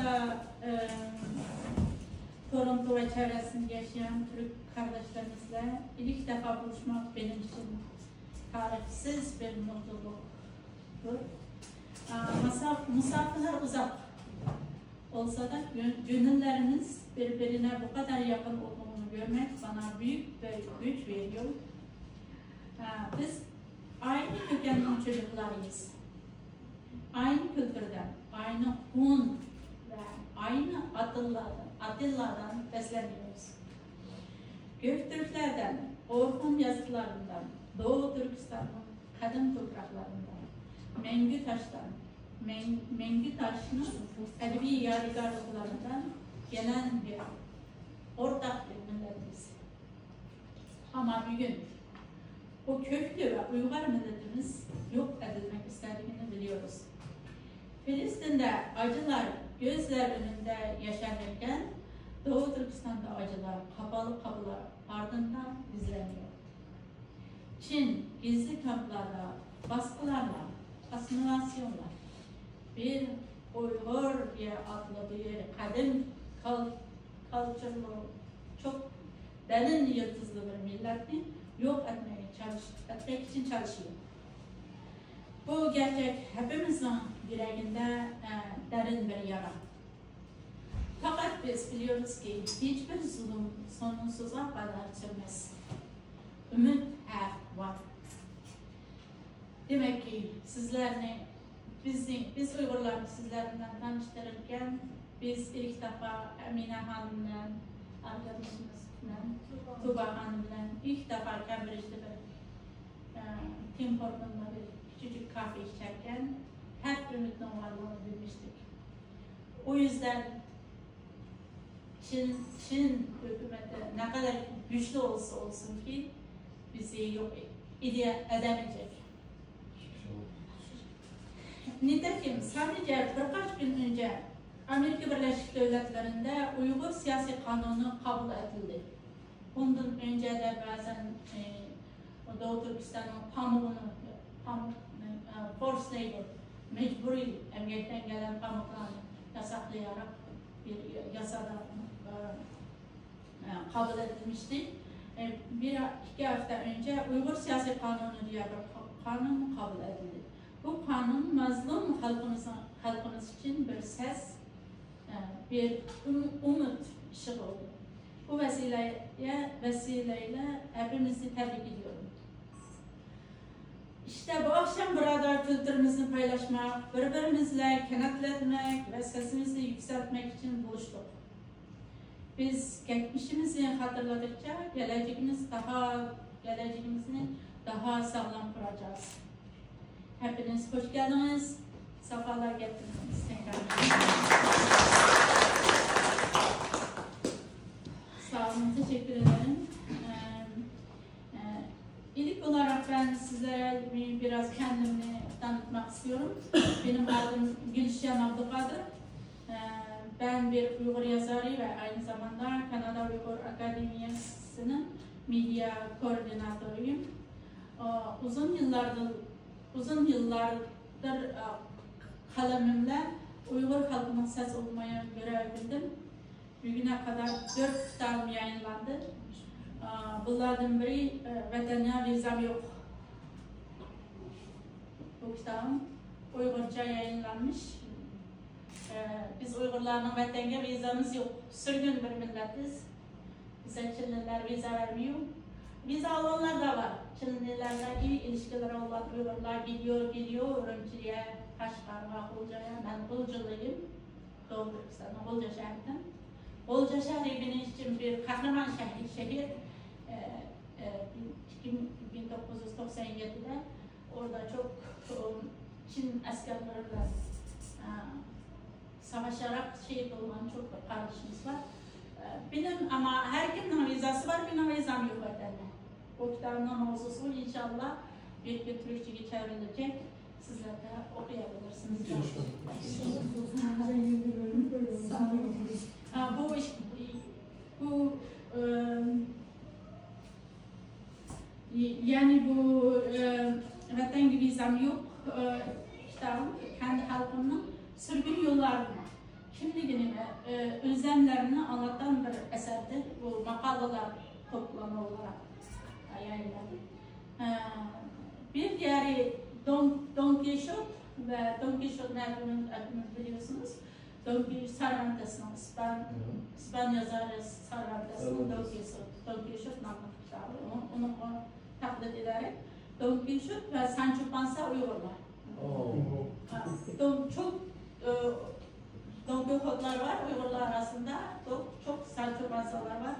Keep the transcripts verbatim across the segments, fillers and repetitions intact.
ئە، تورونتو ۋە چەۋرىسىدە ياشىغان تۈرك قېرىنداشلىرىمىز بىلەن ئىلك دەپئە بۇلۇشماق مېنىڭ ئۈچۈن تارىخسىز بىر نۇقتىلىقتۇر. ئە، مۇسا-، مۇساپىلەر ئۇزاق بولسا دا، گۆ-، گۆنۈللىرىمىز بىر-بىرىنى بۇ قەدەر يېقىن ئولتۇرغىنىنى كۆرمەك ماڭا بۈيۈك بىر كۈچ بېرىدۇ. ئە، بىز ئاينى كۆكەننىڭ چوجۇقلىرىمىز. ئاينى كۈلتۈردە، ئاينى ھون ۋە ئاينى ئاتىللاردىن، ئاتىللاردىن بەسلەنىمىز. گۆكتۈركلەردىن، ئورخۇن يازىقلىرىندىن، دوغۇ تۈركىستاننىڭ قەدىم توپراقلىرىندىن، مەڭگۈ تاشتىن، مەڭ-، مەڭگۈ تاشنىڭ ئەدەبىي يادىكارلىقلىرىندىن گەلەن بىر ئورتاق بىر مىللەتمىز. ئەمما بۈگۈن بۇ كۆكلۈك ۋە ئۇيغۇر مىللىتىمىز يوق ئېتىلمەك ئۈستىدىكىنى بىلىيورۇز. فىلىستىندە ئاجىلار گۆزلەر ئۆڭۈندە ياشاركەن، دوغۇ تۈركىستاندا ئاجىلار قاپاللىق قاپىلار ئارىسىدا گۈزەللىنىدۇ. چىن گىزلىك كامپلاردا باسقۇنلارلا، ئاسسىمىلياتسىيونلار، بىر ئۇيغۇر دېيە ئاتلىق بىر قەدىم كال-، كالچۇرلۇق، چوق بەلىن يىلتىزلىق بىر مىللەتنى يوق ئەتمەككە چالىش-، ئەتمەك ئۈچۈن چالىشىدۇ. بۇ گەرچەك ھەپپىمىزنىڭ يۈرىكىندە، ئە، دەرىن بىر يارا. پەقەت بىز بىلىيورۇزكى، ھېچبىر زۇلۇم سونۇسىزغا قادەر سۈرمەس. ئۈمىد ھەق بار. دېمەككى، سىزلەرنى، بىزنى، بىز ئۇيغۇرلارنى سىزلەر بىلەن تانىشتۇرۇركەن، بىز ئىلك دەپئە ئەمىنە خانىم بىلەن، ئارقىدىشىمىز بىلەن، تۇبا خانىم بىلەن ئىلك دەپئە كەمبرىجدە بىر، ئە، تىم ھورتوندا بىر كىچىك كافې ئىچەركەن، پەقەت ئۈمىدنىڭ بارلىقىنى بىلمىشتۇق. ئۇ يۈزدىن چىن، چىن ھۆكۈمەت نەقەدەر كۈچلۈك بولسا بولسۇنكى، بىزنى يوق ئىدىيە ئەدەمەيدۇ. نىتەكىم، سادىچە بىر قانچە كۈن ئۆنچە ئامېرىكا بىرلەشكەن دۆلەتلىرىندە ئۇيغۇر سىياسىي قانۇنى قابۇل ئېتىلدى. ئۇندىن ئۆنچە دە بەزەن، ئى، دوغۇ تۈركىستاننىڭ پامۇقىنى، پامۇقنى، ئە، فورس لەيبور، مەجبۇرىي ئەمگەكتىن كەلگەن پامۇقلارنى ياساقلىياراق بىر ياسادا، ئە، ئە، قابۇل ئېتىلمىشتى. ئە، بىر ئىككى ھەپتە ئۆنچە ئۇيغۇر سىياسىي قانۇنى دېگەن بىر قا-، قانۇن قابۇل ئېتىلدى. بۇ قانۇن مەزلۇم خەلقىمىزنىڭ، خەلقىمىز ئۈچۈن بىر سەس، ئە، بىر ئۈم-، ئۈمىد ئىشىغا بولدى. بۇ ۋەسىلە-، ۋەسىلە بىلەن ھەممىمىزنى تەبرىك ئېدىيورۇم. ئىشتە بۇ ئاخشام بۇرادەر كۈلتۈرىمىزنى پايلاشماق، بىر-بىرىمىز بىلەن كەنتلەشمەك ۋە سېسىمىزنى يۈكسەلتمەك ئۈچۈن بولۇشتۇق. بىز كەچمىشىمىزنى خاتىرىلىدۇقچە، كېلەچىكىمىز داھا-، كېلەچىكىمىزنى داھا ساغلام قۇرىمىز. Hepiniz hoş geldiniz. Sefalar getirdiniz tekrar. Sağ olun, teşekkür ederim. Ee, e, ilk olarak ben sizlere bir, biraz kendimi tanıtmak istiyorum. Benim adım Gülşen Abdülkadir. Ee, ben bir Uygur yazarı ve aynı zamanda Kanada Uygur Akademiyası'nın medya koordinatoruyum. Ee, uzun yıllardır, uzun yıllardır, e, kalemimle Uygur halkının ses olmaya görev bildim. Bugüne kadar dört kitabım yayınlandı. Ee, bunlardan biri, e, Vatana vizam yok. Bu kitabım Uygurca yayınlanmış. Ee, biz Uygurlarning vatanga vizamiz yo'q. Sürgün bir milletiz. Bize Çinliler viza vermiyor. Viza alanlar da var. Çinlilerle iyi ilişkileri olan Uygurlar gidiyor, geliyor Urumçi'ye, Kaşgar'a, Gulca'ya. Ben Gulcalıyım. Doğu Türkistan'ın Gulca şehrinden. Gulca şehri benim için bir kahraman şehir. Şehir. Ee, e, bin-, bin dokuz yüz doksan yedide orada çok, o, Çin askerleri bilen, e, savaşarak şehit olan çok bir kardeşimiz var. E, benim ama her kimnin vizası var, benim vizam yok vatanda. O kitabın mevzusu inşallah bir gün Türkçe'ye çevrilecek. Sizler de okuyabilirsiniz. İnşallah. Ha, bu iş, bu, e, Yani bu, e, Vatanga vizam yok, e, kitabım, kendi halkımın sürgün yıllarını, Kimligi nima? Ee, özlemlerini anlatan bir eserde bu makaleler toplamı olarak yayınladı. Ee, Bir diğeri Don, Don Kişot ve Don Kişot ne yapıyor, hepimiz biliyorsunuz. Don Kişot Cervantes'in, İspan, İspan yazarı Cervantes'in Don Kişot, Don Kişot namlı kitabı. Onu, onu o taklit ederek Don Kişot ve Sancho Panza Uygurlar. Ha, Don, çok, e, Don Kişotlar var Uygurlar arasında. Çok, çok Sancho Panzalar var.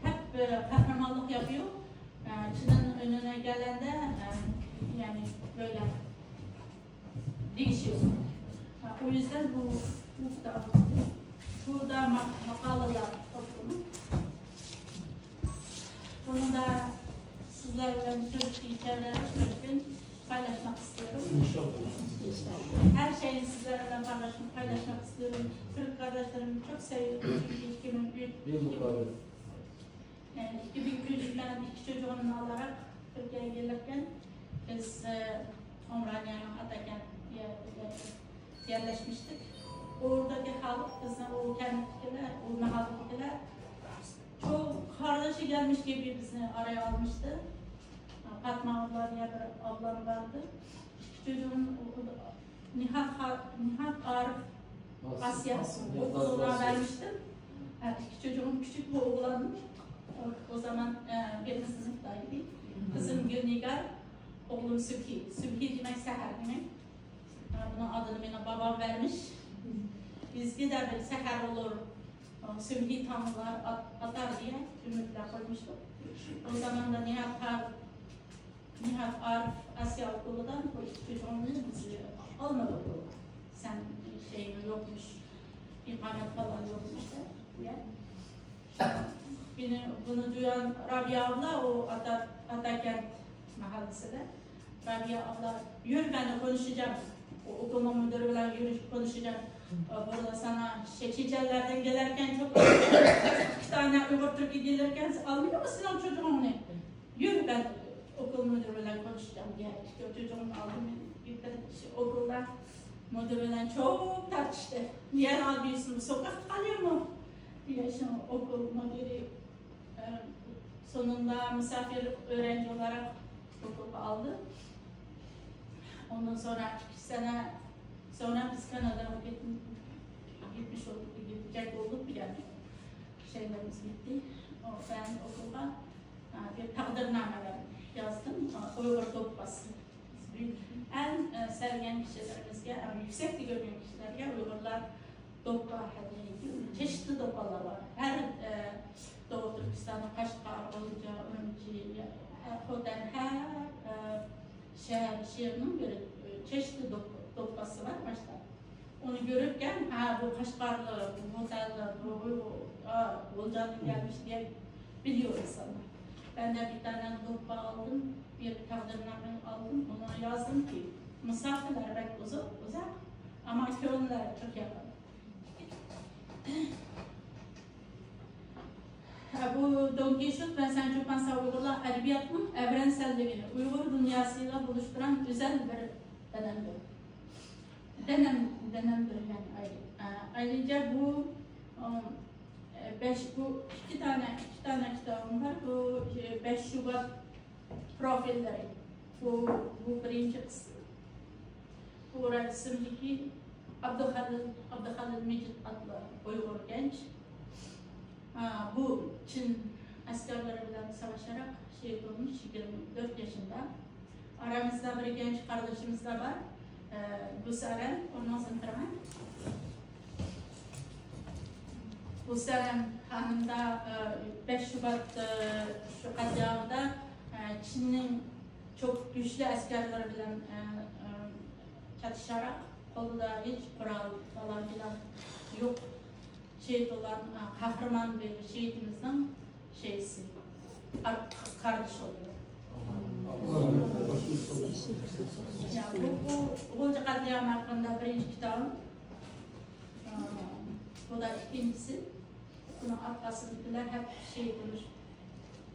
Hep böyle kahramanlık yapıyor. E, Çin'in önüne gelende, e, yani böyle değişiyor. Ha, o yüzden bu, bu kitap, burada ma- makaleler toplumu. Bunu da sizlerle Türk içeride Türk'ün paylaşmak istiyorum. İnşallah. Her şeyi sizlerle paylaşmak, paylaşmak istiyorum. Türk kardeşlerimi çok seviyorum. Çünkü iki bin üç, Bir mukabele. Yani iki bin üç yılında iki çocuğumu alarak Türkiye'ye gelirken biz e, Umraniye'nin Atakent diye bir yerde yerleşmiştik. Oradaki halk bizni, o kenttekiler, o mahalledekiler çok kardeşi gelmiş gibi bizi araya almıştı. Fatma abla diye bir ablam vardı. İki çocuğun, o, o da Nihat, Ha- Nihat Arif, Asya, Asya. Okuluna vermiştim. Ha, iki çocuğum küçük bu oğlanım. O, o zaman e, birinci sınıftaydı. Kızım Gülnigar, oğlum Sübhi. Sübhi demek seher demek. Ha, bunun adını bana babam vermiş. Bizde de bir seher olur, Sübhi tanrılar at- atar diye ümitle koymuştuk. O zaman da Nihat Har- Nihat Arif Asya okulundan bu iki çocuğumu almadı okula. Sen şeyin yokmuş, ikamet falan yokmuş da diye. Beni, bunu duyan Rabia abla, o Ata, Atakent mahallesinde. Rabia abla, yürü, ben de konuşacağım. O okulun müdürü bilen yürü, konuşacağım. Burada sana şey, Çiçenlerden gelirken çok iki tane Uygur Türk'ü gelirken almıyor musun o çocuğunu? Yürü, ben okul müdürüyle konuşacağım diye. İşte o çocuğumu aldım, gittim işte okulda müdürüyle çok tartıştı. Niye almıyorsun? Sokak kalıyor mu? Diye şimdi okul müdürü e, sonunda misafir öğrenci olarak okulda aldı. Ondan sonra iki sene sonra biz Kanada'ya git- gitmiş olduk, gidecek olduk yani. Şeylerimiz bitti. O, ben okulda Ha, bir taqdirnameler yazdım. Uygur doppası. En e, sevgen kişilerimizge, yani yüksekte görgen kişilerge Uygurlar doppa hediye ediyor. Çeşitli doppalar var. Her e, Doğu Türkistan'da Kaşgar, Ilıca, Ürümçi, e, Hoten, her e, şehir, şehirnin bir e, çeşitli dop- doppası var başta. Onu görürken, ha bu Kaşgarlı, bu Hotenli, bu, bu, bu ha, Olcan'ın gelmiş diye biliyor insanlar. Ben de bir tane doppa aldım, bir taqdirname aldım, ona yazdım ki misafirler pek uzak, uzak ama köylüler çok yakın. Ha, bu Don Kişot ve Sancho Panza Uygurlar edebiyatının evrenselliğini Uygur dünyasıyla buluşturan özel bir dönemdir. Denem, denem bir yani ayrı. Ee, Ayrıca bu um, e, beş, bu iki tane, iki tane kitabım var. Bu e, beş Şubat profilleri. Bu, bu birinci kısım. Bu resimdeki Abdülhalil, Abdülhalil Mecit adlı Uygur genç. Ha, bu Çin askerleri bilen savaşarak şehit olmuş, yirmi dört yaşında. Aramızda bir genç kardeşimiz de var. Ee, Gülseren, ondan sonra Gülseren Hanım da e, beş Şubat e, şu katliamda e, Çin'in çok güçlü askerleri bilen e, e, çatışarak, kolunda hiç kural falan filan yok. Şehit olan e, kahraman bir şehitimizin şeysi, ar- kardeşi oluyor. Ya, bu, bu G'ulji katliamı hakkında birinci kitabım. E, Bu da ikincisi. Bunun arkasındakiler hep şey demiş,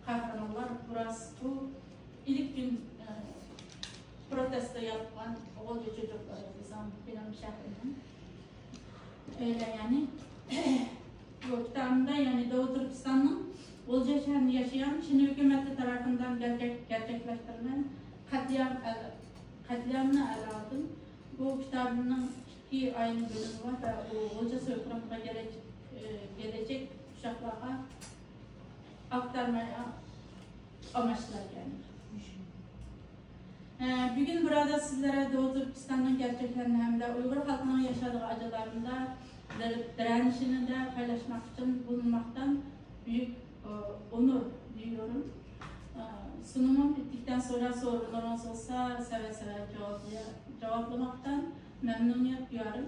kahramanlar. Burası bu ilk gün e, protesto yapan G'ulji çocukları bizim, benim şehrimden. ئۆيلەر، يەنى بۇ كىتابىمدا، يەنى دوۋا تۈركىستاننىڭ غۇلجا شەھىرىدە ياشىغان چىن ھۆكۈمىتى تەرىپىدىن گەرچەك-، گەرچەكلەشتۈرۈلگەن قەتلىئام ئەل-، قەتلىئامنى ئەلە ئالدىم. بۇ كىتابىمنىڭ ئىككى ئايرىم بۆلۈمى بار ۋە ئۇ غۇلجا سويقىرىمىغا گېلىچ-، ئە، گېلىچەك ئۇششاقلارغا ئاقتارماي ئاماشتۇرۇلغان. ئە، بۈگۈن بۇرادا سىزلەر دوۋا تۈركىستاننىڭ گەرچەكلىرىنى ھەمدە ئۇيغۇر خەلقىنىڭ ياشايدىغان ئاجىزلارنىڭ دىرەنىشىنى پايلاشماق ئۈچۈن بۇلۇنماقتىن بۈيۈك، ئە، ئونۇر دۇيۇيورۇم. ئە، سۇنۇمۇم پۈتتۈكتەن سورا سورۇنلىرىڭىز بولسا، سەۋەب-سەۋەب جاۋاب-، جاۋابلىماقتىن مەمنۇنىيەت دۇيۇيورۇم.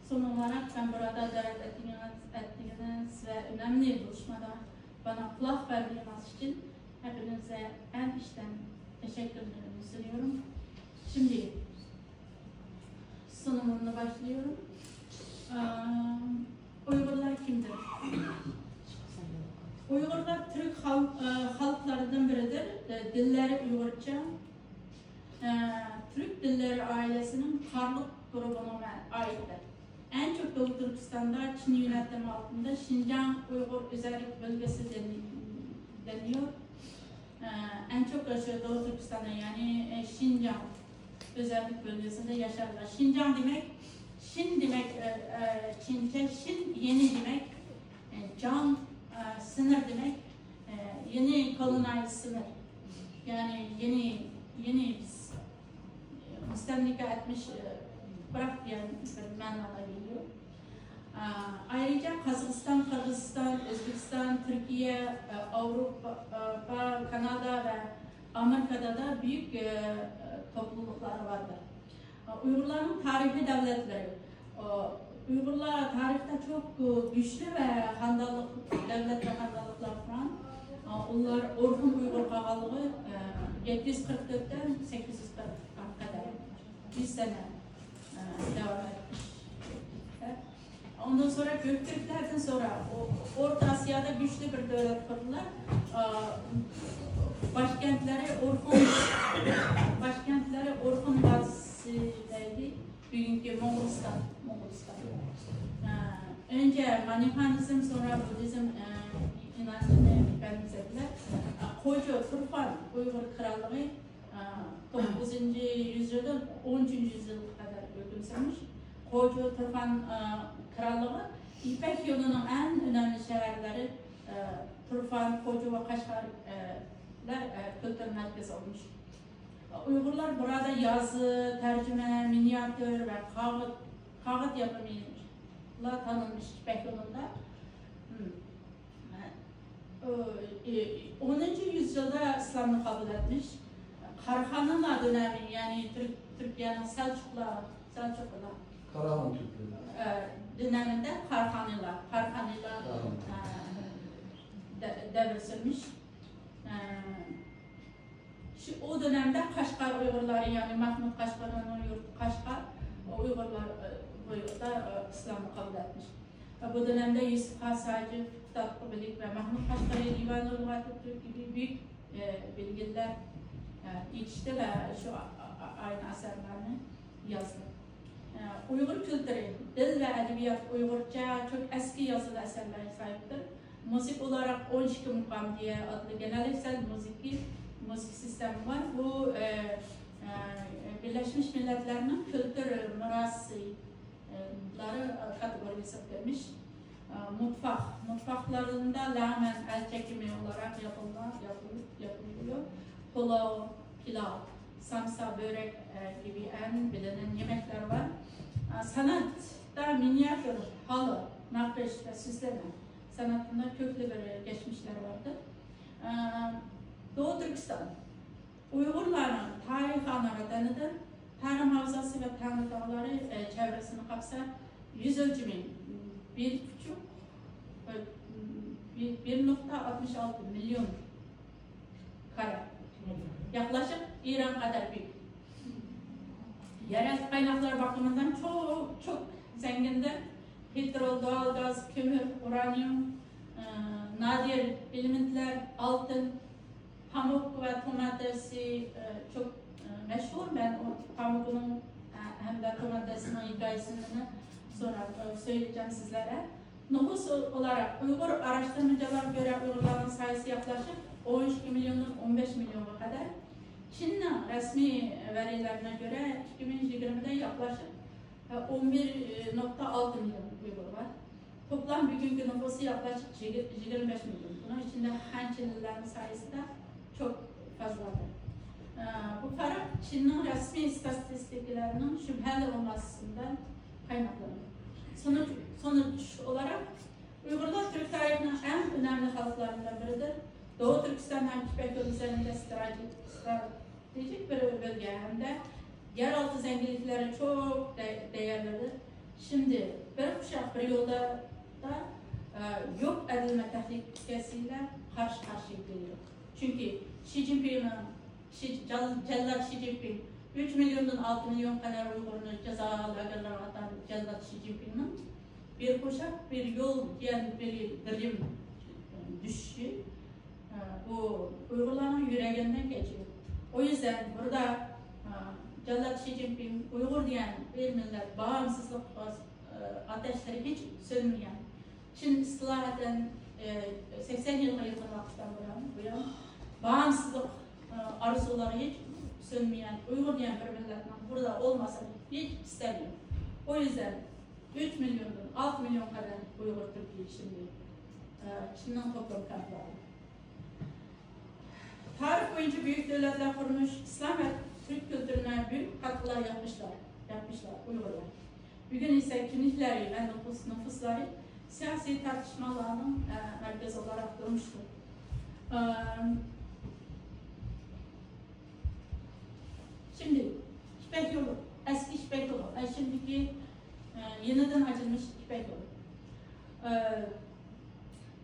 سۇنۇم ئولاراق مەن بۇرادا دەۋەت ئەتتىگىنىڭىز، ئەتتىگىنىڭىز ۋە ئۈنەملىك بولۇشمادا بانا قۇلاق بەرگىنىڭىز ئۈچۈن ھەپپىنىزگە ئەن ئىچتەن تەشەككۈرلىرىمنى سۇنۇيورۇم. Şimdi sunumunu başlıyorum. Ee, Uygurlar kimdir? Uygurlar Türk halk, e, halklarından biridir. E, dilleri Uygurca. E, Türk dilleri ailesinin Karlık grubuna aittir. En çok Doğu Türkistan'da Çin yönetimi altında Şincan Uygur Özellik Bölgesi deni-, deniyor. Ee, En çok yaşıyor Doğu Türkistan'da, yani, e, Şincan özellik bölgesinde yaşarlar. Şincan demek, Şin demek, e, e, Çince, Şin yeni demek, e, Can, e, sınır demek, e, yeni colonize sınır. Yani yeni, yeni müstemleke etmiş, e, bırak diyen bir manada geliyor. Aa, Ayrıca Kazakistan, Kırgızistan, Özbekistan, Türkiye, e, Avrupa, e, Kanada ve Amerika'da da büyük, e, e, toplulukları vardır. E, Uygurların tarihi devletleri. O, Uygurlar tarihte çok, e, güçlü ve handallık, devlet ve handallıklar kuran. E, Onlar Orhun Uygur Kagalığı, e, yedi yüz kırk dörtten sekiz yüz kırk kadar. Yüz sene, e, devam etmiş. Ondan sonra Göktürklerden sonra o, Orta Asya'da güçlü bir devlet kurdular. E, Başkentleri Orhun, başkentleri Orhun vadisindeydi. Bugünkü Moğolistan, Moğolistan. E, Önce maniheizm, sonra Budizm, e, inancını benimsediler. E, Koca Turfan Uygur Krallığı Aa, Dokuzuncu yüzyıldan on üçüncü yüzyılğa kadar hüküm sürmüş. Koca Turfan, aa, Krallığı İpek yolunun en önemli şehirleri, aa, Turfan, Koca ve Kaşgar, aa, lar, aa, kültür merkezi olmuş. Uygurlar burada yazı, tercüme, minyatür ve kağıt, kağıt yapımıyla tanınmış İpek yolunda. Hmm. Ee, onuncu yüzyılda İslam'ı kabul etmiş. Karhanalar dönemi, yani Türk, Türkiye'nin Selçuklar, Selçuklular Karahan Türkleri. E, döneminde Karhaniler, Karhaniler Karahan. E, de, devir sürmüş. E, şu, o dönemde Kaşgar Uygurları, yani Mahmut Kaşgar'ın yurdu Kaşgar, o Uygurlar, e, bu yurtta, e, İslam'ı kabul etmiş. Ve bu dönemde Yusuf Has Hacı, Kitap Kubilik ve Mahmut Kaşgari, Divan-ı Lügat-ı Türk gibi büyük, e, bilginler, e, yetişti ve şu a, a, aynı eserlerini yazdı. E, Uygur kültürü, dil ve edebiyat Uygurca çok eski yazılı eserlere sahiptir. Müzik olarak on iki mukamdiye adlı geleneksel müzik, müzik sistemi var. Bu, e, e, Birleşmiş Milletler'in kültür mirası ları kategoriyası verilmiş. E, Mutfak, mutfaklarında lağmen el çekimi olarak yapılma, yapıl-, yapılıyor. Pulao, pilav, samsa, börek, e, gibi en bilinen yemekler var. E, sanatta minyatür, halı, nakış ve süsleme sanatında köklü bir geçmişler vardır. E, Doğu Türkistan, Uygurlarning tarixi anavatanidan Tarim havzasi va Tangri tog'lari, e, chevrasini qapsab, yuz o'lchami bir puchuq, e, bir, bir nuqta oltmish olti million kare. Yaklaşık İran kadar büyük. Yeraltı kaynaklar bakımından çok, çok zengindir. Petrol, doğalgaz, kömür, uranyum, e, nadir elementler, altın, Pamuk ve Tomatesi, e, çok, e, meşhur. Ben o Pamuk'un, e, hem de Tomatesi'nin hikayesini, سوراپ، ئە، سۆيلىجەم سىزلەرگە. نوپۇس ئولاراق ئۇيغۇر ئاراشتۇرمىچىلارغا كۆرە ئۇيغۇرلارنىڭ سايىسى ياقلاشىپ ئون ئىككى مىليوندىن ئون بەش مىليونغا قەدەر. چىننىڭ رەسمىي ۋەرىلىرىنى كۆرە ئىككى مىڭ يىگىرمىدە ياقلاشىپ، ئە، ئون بىر نۇقتا ئالتە مىليون ئۇيغۇر بار. توپلام بۈگۈنكى نوپۇسى ياقلاشىق يىگىرمە بەش مىليون. بۇنىڭ ئىچىدە خەن چىنلىلەرنىڭ سايىسىدا چوڭ پەرق بار. بۇ پەرق چىننىڭ رەسمىي ستاتىستىكىلىرىنىڭ شۈبھەلىك بولماسلىقىدىن قايناقلىنىدۇ. سونۇچ، سونۇچ ئولاراق، ئۇيغۇرلار تۈرك تارىخىنىڭ ئەڭ ئۆنەملىك خەلقلىرىنىڭ بىرىدۇر. دوغۇ تۈركىستان ھەم يىپەك يولى ئۈزەرلىكىدە ستراتېگىك، ستراتېگىك بىر بۆلگە ھەمدە يەر ئالتى زەڭگىلىكلەرنىڭ چوڭ دە-، دەيەرلىرى. شىمدى بىر قۇشاق بىر يولدا، ئە، يوق ئەدىلمە تەھلىكىسىگە قارشى قارشى كېلىدۇ. چۈنكى شى جىنپىڭنىڭ، شى، جال-، جاللات شى جىنپىڭ ئۈچ مىليوندىن ئالتە مىليون قەدەر ئۇيغۇرنى جازا لاگېرلىرىغا ئاتقان جاللات شى جىنپىڭنىڭ بىر قۇشاق بىر يول دېگەن بىر، بىر رىم دۈشۈشى، ئە، بۇ ئۇيغۇرلارنىڭ يۈرەكىدىن كەچىدۇ. ئۇ يۈزدىن بۇردا، ئە، جاللات شى جىنپىڭ ئۇيغۇر دېگەن بىر مىللەت باغىمسىزلىق، ئە، ئاتەشلىرى ھېچ سۆنمىگەن. چىن ئىسلاھاتتىن، ئە، سەكسەن يىلغا يېقىن ۋاقىتتىن بۇيان، بۇيان باغىمسىزلىق، ئە، ئارزۇلىرى ھېچ سۆنمىگەن ئۇيغۇر دېگەن بىر مىللەتنىڭ بۇردا بولماسلىقى ھېچ ئىستەمگەن. ئۇ يۈزدىن ئۈچ مىليوندىن ئالتە مىليون قەدەر ئۇيغۇر تۈركىي شىمدى، ئە، چىننىڭ توپلام كامپلارى. تارىخ بويىچە بۈيۈك دۆلەتلەر قۇرۇلۇشى ئىسلام ۋە تۈرك كۈلتۈرىنى بۈيۈك قاتقىلار ياپمىشلار، ياپمىشلار ئۇيغۇرلار. بۈگۈن ئىسە كىملىكلىرى ۋە نوپۇس، نوپۇسلىرى سىياسىي تارتىشمىلارنىڭ، ئە، مەركىزى ئولاراق تۇرمۇشتا. ئە، شىمدى يىپەك يولى، ئەسكى يىپەك يولى، ئە، شىمدىكى، ئە، يېنىدىن ئاچىلمىش يىپەك يولى. ئە،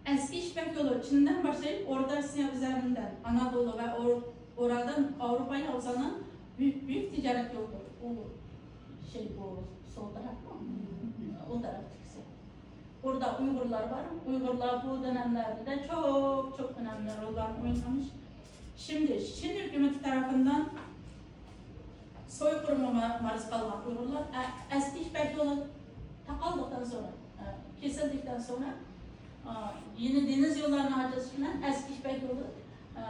ئەسكى يىپەك يولى چىندىن باشلاپ ئورتا ئاسىيا ئۈزەرىندىن ئانادولۇ ۋە ئور-، ئورالدىن ئاۋروپاغا ئۇزىنىدىغان بۈيۈك، بۈيۈك تىجارەت يولىدۇر. ئۇ شەي، بۇ سول تەرەپمۇ؟ ئۇ تەرەپتىكىسى. ئوردا ئۇيغۇرلار بار. ئۇيغۇرلار بۇ دۆنەملەردە چوڭ، چوڭ ئۆنەملىك روللارنى ئوينىغان. شىمدى شىن ھۆكۈمىتى تەرىپىدىن سويقۇرۇمغا ما-، مارۇز قالغان ئۇيغۇرلار ئە-، ئەسكى يىپەك يولى تاقالدۇقتىن سوڭرا، ئە، كېسىلدىكتىن سوڭرا، ئە، يېڭى دېڭىز يوللىرىنىڭ ئاچىلىشى بىلەن ئەسكى يىپەك يولى، ئە،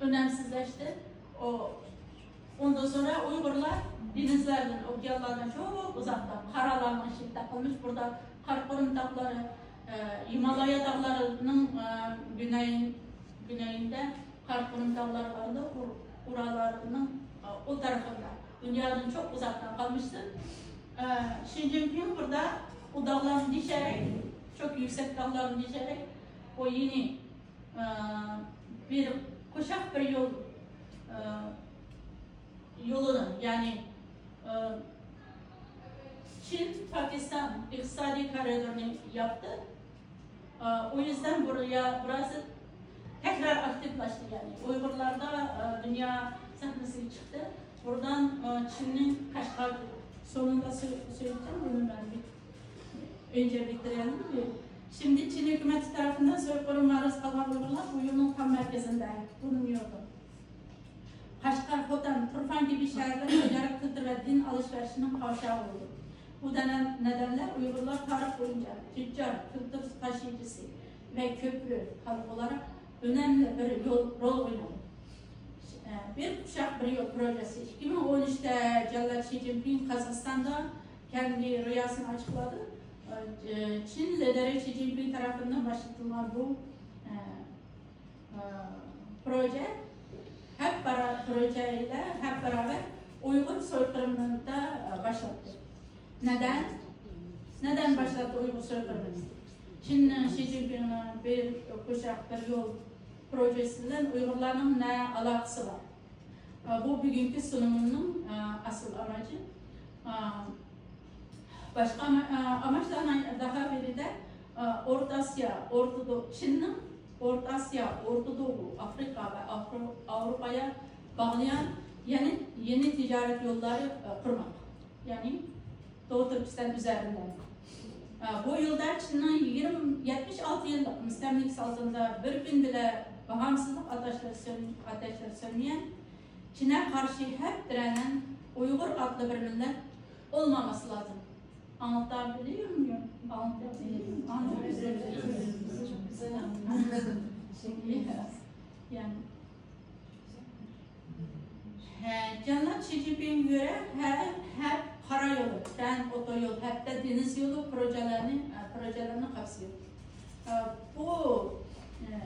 ئۈنۈمسىزلەشتى. ئۇ، ئۇندىن سوڭرا ئۇيغۇرلار دېڭىزلاردىن، ئوكيانلاردىن چوڭ ئۇزاقتا قارالارنىڭ ئىچىگە تاقالمىش، بۇردا قاراقۇرۇم تاغلىرى، ئە، ھىمالايا تاغلىرىنىڭ، ئە، گۈنەي-، گۈنەيىندە قاراقۇرۇم تاغلار باردا، ئۇر-، ئۇرالارنىڭ، ئۇ تەرىپىدە دۇنيادىن چوق ئۇزاقتا قالمىشسىز. ئە، شى جىنپىڭ بۇردا ئۇ داغلارنى دېشەرەك، چوق يۈكسەك داغلارنى دېشەرەك، ئۇ يېڭى، ئە، بىر قوشاق بىر يول، ئە، يولىنى، يەنى، ئە، چىن پاكىستان ئىقتىسادىي كارىدورىنى ياپتى. ئۇ يۈزدىن بۇرىيا بىراز تەكرار ئاكتىپلاشتى، يەنى ئۇيغۇرلاردا دۇنيا سەھنىسىگە چىقتى. بۇرادىن چىننىڭ قەشقەر سورۇندا سۆ-، سۆيۈپتىن بۇنى مەن بىت-، ئۆنچە بىتتىرەلمىدى. شىمدى چىن ھۆكۈمىتى تەرىپىدىن سويقۇرۇم مارۇز قالغان ئۇيغۇرلار بۇ يىلنىڭ تام مەركىزىندە بۇلۇنۇيدۇ. قەشقەر، خوتەن، تۇرپان كىبى شەھەرلەر تىجارەت، كۈلتۈر ۋە دىن ئالىشىۋېلىشنىڭ قاۋشاۋى بولدى. بۇ دەنە-، نەدەنلەر ئۇيغۇرلار تارىخ بويىچە تۈججار، كۈلتۈر تاشىيىچىسى ۋە كۆپرى خەلق بولاراق ئۆنەملىك بىر يول، رول ئوينىدى. بىر قوشاق بىر يول پروژېسى ئىككى مىڭ ئون ئۈچتە جاللات شى جىنپىڭ قازاقىستاندا كەندى رىياسىتىنى ئاچىقلىدى. چىن لىدىرى شى جىنپىڭ تەرىپىدىن باشلىتىلغان بۇ پروژە ھەپ بارا-، پروژە ئىلە ھەپ بارابەر ئۇيغۇر سويقىرىمىنى باشلاتتى. نەدەن؟ نەدەن باشلاتتى ئۇيغۇر سويقىرىمىنى؟ چىننىڭ شى جىنپىڭنىڭ بىر قوشاق بىر يول پروژېسى بىلەن ئۇيغۇرلارنىڭ نە ئالاقىسى بار؟ بۇ بۈگۈنكى سۇنۇمۇمنىڭ ئاسىل ئاماچى. باشقا ئاما-، ئاماچلارنىڭ داخاۋىرىدە ئورتا ئاسىيا، ئورتا دو-، چىننىڭ ئورتا ئاسىيا، ئورتا دوغۇ، ئافرىقا ۋە ئافرو-، ئاۋروپايا باغلىيان يەنى يېڭى تىجارەت يوللارى قۇرماق. يەنى دوغۇ تۈركىستان ئۈزەرىندە. بۇ يولدا چىننىڭ يىگىرمە، يەتمىش ئالتە يىللىق مۇستەملىكىسى ئالدىندا بىر كۈن بىلە باغىمسىزلىق ئاتەشلىرى سۆن-، ئاتەشلىرى سۆنمىگەن، چىنە قارشى ھەر بىرەنىڭ ئۇيغۇر ئاتلىق بىر مىللەت ئولماماسى لازىم. Anlatabiliyor muyum? Anlatabiliyor muyum? Anlatabiliyor muyum? Yani, He, جەناب شى جىنپىڭگە كۆرە، ھەر، ھەر قارا يولى، ترەن، ئوتويول، ھەتتا دېڭىز يولى پروژىلىرىنى، ئە، پروژىلىرىنى قاپسىيدۇ. ئە، بۇ، ئە،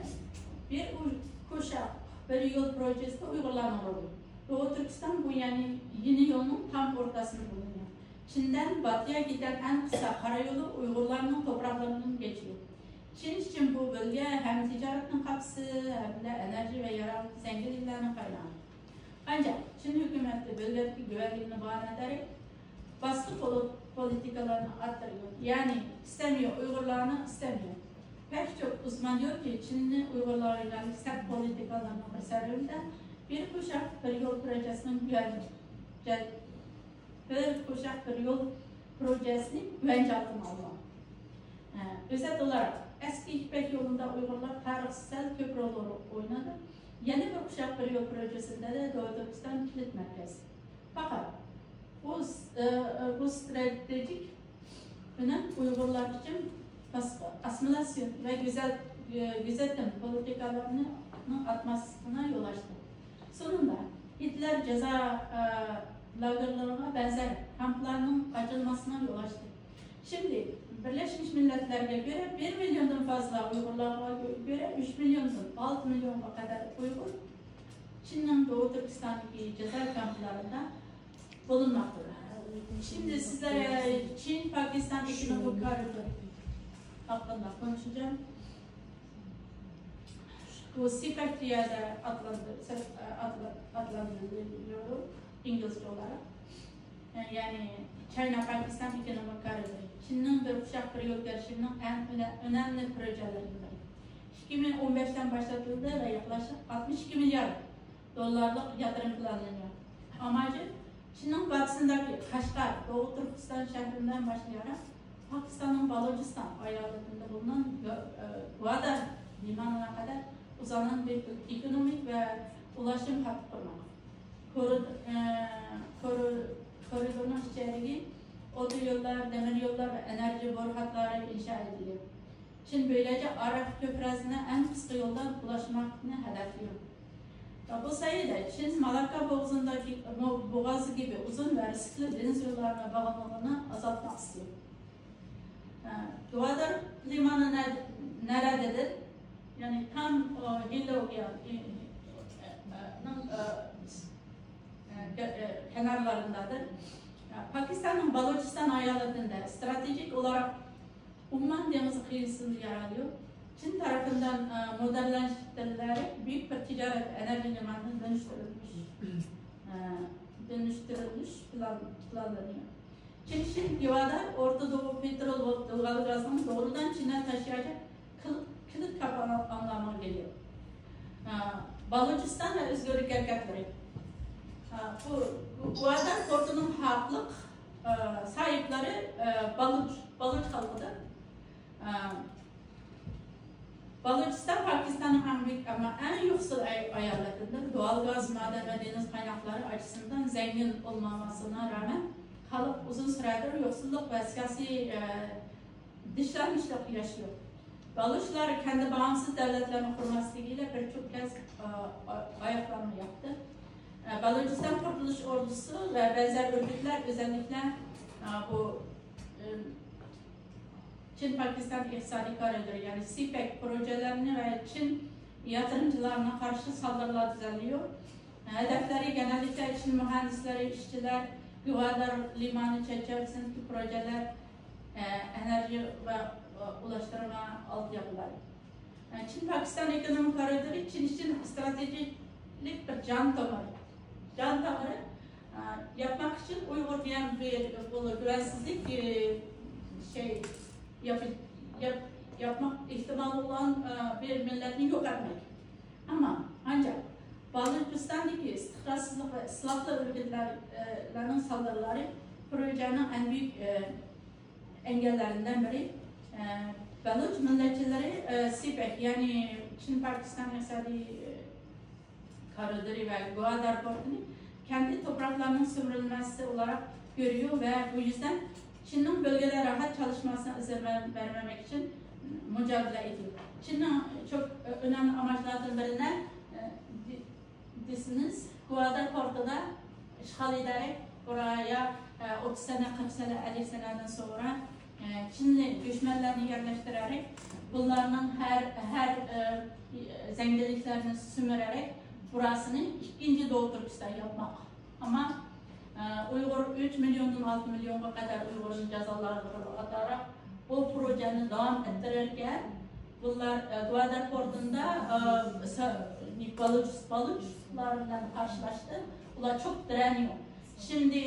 بىر ئۇ-، كۇشاق، بىر يول پروژىسى ئۇيغۇرلارنىڭ رولى. دوغۇ تۈركىستان بۇ، يەنى يېڭى يولنىڭ تام ئورتاسىدا بولۇنغان. چىندەن باتۇيا كېتەن ئەڭ قىسقا قارا يولى ئۇيغۇرلارنىڭ توپراقلىرىدىن كېچىدۇ. چىن ئۈچۈن بۇ بۆلگە ھەم تىجارەتنىڭ قاپىسى، ھەمدە ئەنەرژى ۋە ياراملىق زەنگىنلىكلەرنىڭ قاينىغى. ئانچە چىن ھۆكۈمەتى بۆلگەدىكى گۈۋەنلىكنى باھانە تەرىپ، باشقا پولىت-، پولىتىكىلارنى ئارتتۇرىدۇ. يەنى ئىستەميو، ئۇيغۇرلارنى ئىستەميو. پەك چوك ئۇزمانيوكى چىننى ئۇيغۇرلارغا يۆنەلگەن سەت پولىتىكىلارنىڭ بىر سەۋەبىدىن بىر كۇشاق، بىر يول پروژىسىنىڭ گۈۋەنلىكى. بىر كۇشاق بىر يول پروژىسىنى گۈۋەنچ ئالتىنى ئالغان. ئە، ئۆزەت ئولاراق، ئەسكى يىپەك يولىدا ئۇيغۇرلار تارىختا سەل كۆپ رول ئوينىدى. يەنە بىر كۇشاق بىر يول پروژىسىدە دە دوغۇ تۈركىستان كىلىت مەركەز. پەقەت بۇ، ئە، ئە، بۇ ستراتېگىك ئۈنۈم ئۇيغۇرلار ئۈچۈن ئاس-، ئاسسىمىلياتسىيە ۋە گۈزەل، ئە، گۈزەتتىم پولىتىكىلارنىڭ ئاتماسفېرىسىغا يول ئاچتى. سونۇڭدا ھىتلەر جازا، ئە، لاگېرلىرىغا بەنزەر كامپلارنىڭ ئاچىلماسىغا يول ئاچتى. شىمدى بىرلەشمىش مىللەتلەرگە كۆرە، بىر مىليوندىن فازلا ئۇيغۇرلارغا كۆرە، ئۈچ مىليوندىن ئالتە مىليونغا قەدەر ئۇيغۇر چىننىڭ دوغۇ تۈركىستاندىكى جازا كامپلارىدا بولۇنماقتا. شىمدى سىزلەرگە چىن پاكىستان ئېكونومىك كارىدورى ھەققىدە كونۇشىجام. بۇ سىپەك دېيەدە ئاتلاندۇ-، سە-، ئاتلا-، ئاتلاندۇرۇلۇۋېرىدۇ ئىنگلىزچە ئولاراق. يەنى چاينا پاكىستان ئېكونومىك كارىدورى چىننىڭ بىر قۇشاق بىر يول كىرىشىمىنىڭ ئەڭ ئۆنە-، ئۆنەملىك پروژىلىرىدىن بىرى. ئىككى مىڭ ئون بەشتىن باشلىتىلدى ۋە يېقىنلاشتى ئاتمىش ئىككى مىليارد دوللارلىق ياتۇرۇم پىلانلىنىۋاتىدۇ. ئاماجى چىننىڭ باتىسىندىكى قەشقەر، دوغۇ تۈركىستان شەھىرىدىن باشلىياراق، پاكىستاننىڭ بالۇچىستان ئايالىتىدە بولغان گۇ-، ئە، گۇۋادار لىمانىغا قەدەر ئۇزانغان بىر ئېكونومىك ۋە ئۇلاشتۇرما خەت قۇرماق. كورىد-، ئە، كورى-، كورىدورنىڭ ئىچىدىكى ئوتويوللار، دېمىر يوللار ۋە ئېنېرگىيە بويۇ خەتلىرى ئىنشا ئېتىلگەن. چىن بۆلەكچە ئاراق كۆپرەسىنى ئەڭ قىسقا يولدا ئۇلاشماقنى ھەدەپلىگەن. بۇ سايىدە چىن مالاككا بوغۇزىدىكى، بوغازىدىكى ئۇزۇن ۋە رىسكلىق دېڭىز يوللىرىنىڭ باغلىنىشىنى ئازالتماق ئىستىدۇ. گۋادار لىمانى نە-، نەرەدىدىن، يەنى تام، ئە، ھىندى ئوكيان، ئە، ئە، نىڭ، ئە، ئە، كەنارلىرىندادىن. پاكىستاننىڭ بالۇچىستان ئايالىتىدە ستراتېگىك ئولاراق ئومان دېڭىزى قىيىسىنى يارالىيو چىن تەرىپىدىن، ئە، مودېرنلاشتۇرۇلۇپ، بۈيۈك بىر تىجارەت ئەنەرگىيە لىمانىنى دۆنۈشتۈرۈلۈش، ئە، دۆنۈشتۈرۈلۈش پىلان-، پىلانلىنىيو. چىن شىن گۋادار ئورتا دوغۇ پېترول دولغال گازىنىڭ دوغرىدان چىنە تاشياجاق كىل-، كىلىت كاپالانلىمىغا گېلىيو. ئە، بالۇچىستان ۋە ئۆزگىرىش ھەرىكەتلىرى. ئە، بۇ، بۇ گۋادار پورتىنىڭ ھەقلىق، ئە، ساھىبلىرى، ئە، بالۇچ، بالۇچ خەلقىدۇر. ئە، بالۇچىستان پاكىستاننىڭ ئەڭ بۈيۈك، ئەمما ئەڭ يوقسۇل ئاي-، ئايالىتىدۇر. دولغال گاز، مادەن ۋە دېڭىز قايناقلىرى ئاچىسىدىن زەڭگىن بولمىغىنىغا رەغمەن، خەلق ئۇزۇن سۈرەدۇر يوقسۇللۇق ۋە سىياسىي، ئە، دىشلانمىشلىق ياشىيو. بالۇچلار كەندى باغىمسىز دۆلەتلەرنى قۇرماسلىقى ئىلە بىر چوڭ كەس-، ئا-، ئا-، ئاياقلارنى ياپتى. ئا، بالۇچىستان قۇرتۇلۇش ئوردىسى ۋە بەزى ھۆركەتلەر ئۆزەللىكلەر، ئا، بۇ، ئىم، چىن پاكىستان ئىقتىسادىي كارىدورى، يەنى سىپەك پروژىلىرىنى ۋە چىن ياتۇرۇمچىلارغا قارشى سالدۇرۇلار دۈزەلدىيو. ھەدەپلىرى گېنەللىكتە چىن مۇھەندىسلىرى، ئىشچىلەر، گۋادار لىمانى چەرچىۋىسىدىكى پروژېلەر، ئە، ئېنېرگىيە ۋە، ئە، ئۇلاشتۇرما ئالتە ياقىلار. ئە، چىن پاكىستان ئېكونومىك كارىدورى چىن ئۈچۈن ستراتېگىيەلىك بىر جان تومۇرى. جان تومۇرى، ئە، ياپماق ئۈچۈن ئۇيغۇر دېگەن بىر، بۇ گۈۋەنسىزلىك، ئە، شەي، ياپ-، ياپ-، ياپماق ئېھتىمالى بولغان، ئە، بىر مىللەتنى يوق ئەتمەك. ئەمما ئانچە بالۇچىستاندىكى ئىستىقرارسىزلىق ۋە ئىسلاھاتلار ھۆركەتلەرنىڭ سالدۇرلىرى پروژېنىڭ ئەڭ بۈيۈك، ئە، ئەنگەللەرىدىن بىرى. ئە، بەلۇچ مىللەتچىلىرى، ئە، سىپەك، يەنى چىن پاكىستان ئىقتىسادىي، ئە، كارىدورى ۋە گۋادار پورتىنى كەندى توپراقلارنىڭ سۈمۈرۈلمەسى ئولاراق كۆرىيو ۋە بۇ يۈزدىن چىننىڭ بۆلگىدە راھەت چالىشماسىنا ئىزىن بەرمەمەك ئۈچۈن مۇجادىلە ئېتىۋاتىدۇ. چىننىڭ چوك ئۆنەملىك ئاماچلاردىن بىرىنى، ئە، دى-، دېسىڭىز، گۋادار پورتىدا ئىشغال ئېتەرەك، بۇرايا، ئە، ئوتتۇز سەنە، قىرىق سەنە، ئەللىك سەنەدىن سورا، ئە، چىنلى گۆشمەنلەرنى يەرلەشتۈرەرەك، بۇلارنىڭ ھەر، ھەر، ئە، زەڭگىللىكلەرنى سۈمۈرەرەك، بۇراسىنى ئىككىنچى دوۋا تۈركىستان ياپماق. ئەمما، ئە، ئۇيغۇر ئۈچ مىليوندىن ئالتە مىليونغا قەدەر ئۇيغۇرنى جازالاندۇرۇۋاتارا، بۇ پروژەنى داۋام ئەتتۈرەركەن، بۇلار، ئە، گۋادار پورتىندا، ئە، سا-، بالۇچ-، بالۇچلار بىلەن قارشىلاشتى. ئۇلار چوك دىرەنىيو. شىمدى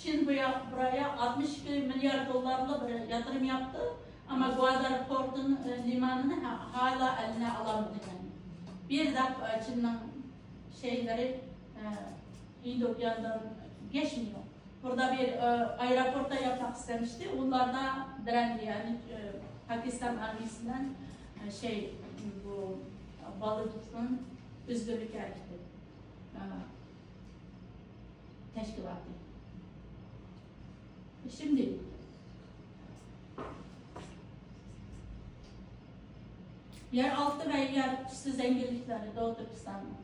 چىن بۇ يا-، بۇرايا ئاتمىش ئىككى مىليارد دوللارلىق بىر ياتۇرۇم ياپتى. ئەمما گۋادار پورتىن، ئە، لىمانىنى ھا-، ھالا ئەلىنە ئالالمىدى. يەنى بىر دەپ، ئە، چىننىڭ شەيلىرى، ئە، ھىند ئوكياندىن گەشمىيو. بۇردا بىر، ئە، ئايروپورتتا ياپماق ئىستەمشتى. ئۇلاردا دىرەندى، يەنى، ئە، پاكىستان ئارمىيىسى بىلەن، ئە، شەي، بۇ بالۇچىستان ئۆزگۈرلۈك ھەرىكىتى، ئە، تەشكىلاتى. شىمدى يەر ئالتى ۋە يەر ئۈستى زەڭگىنلىكلىرى دوۋا تۈركىستاننىڭ.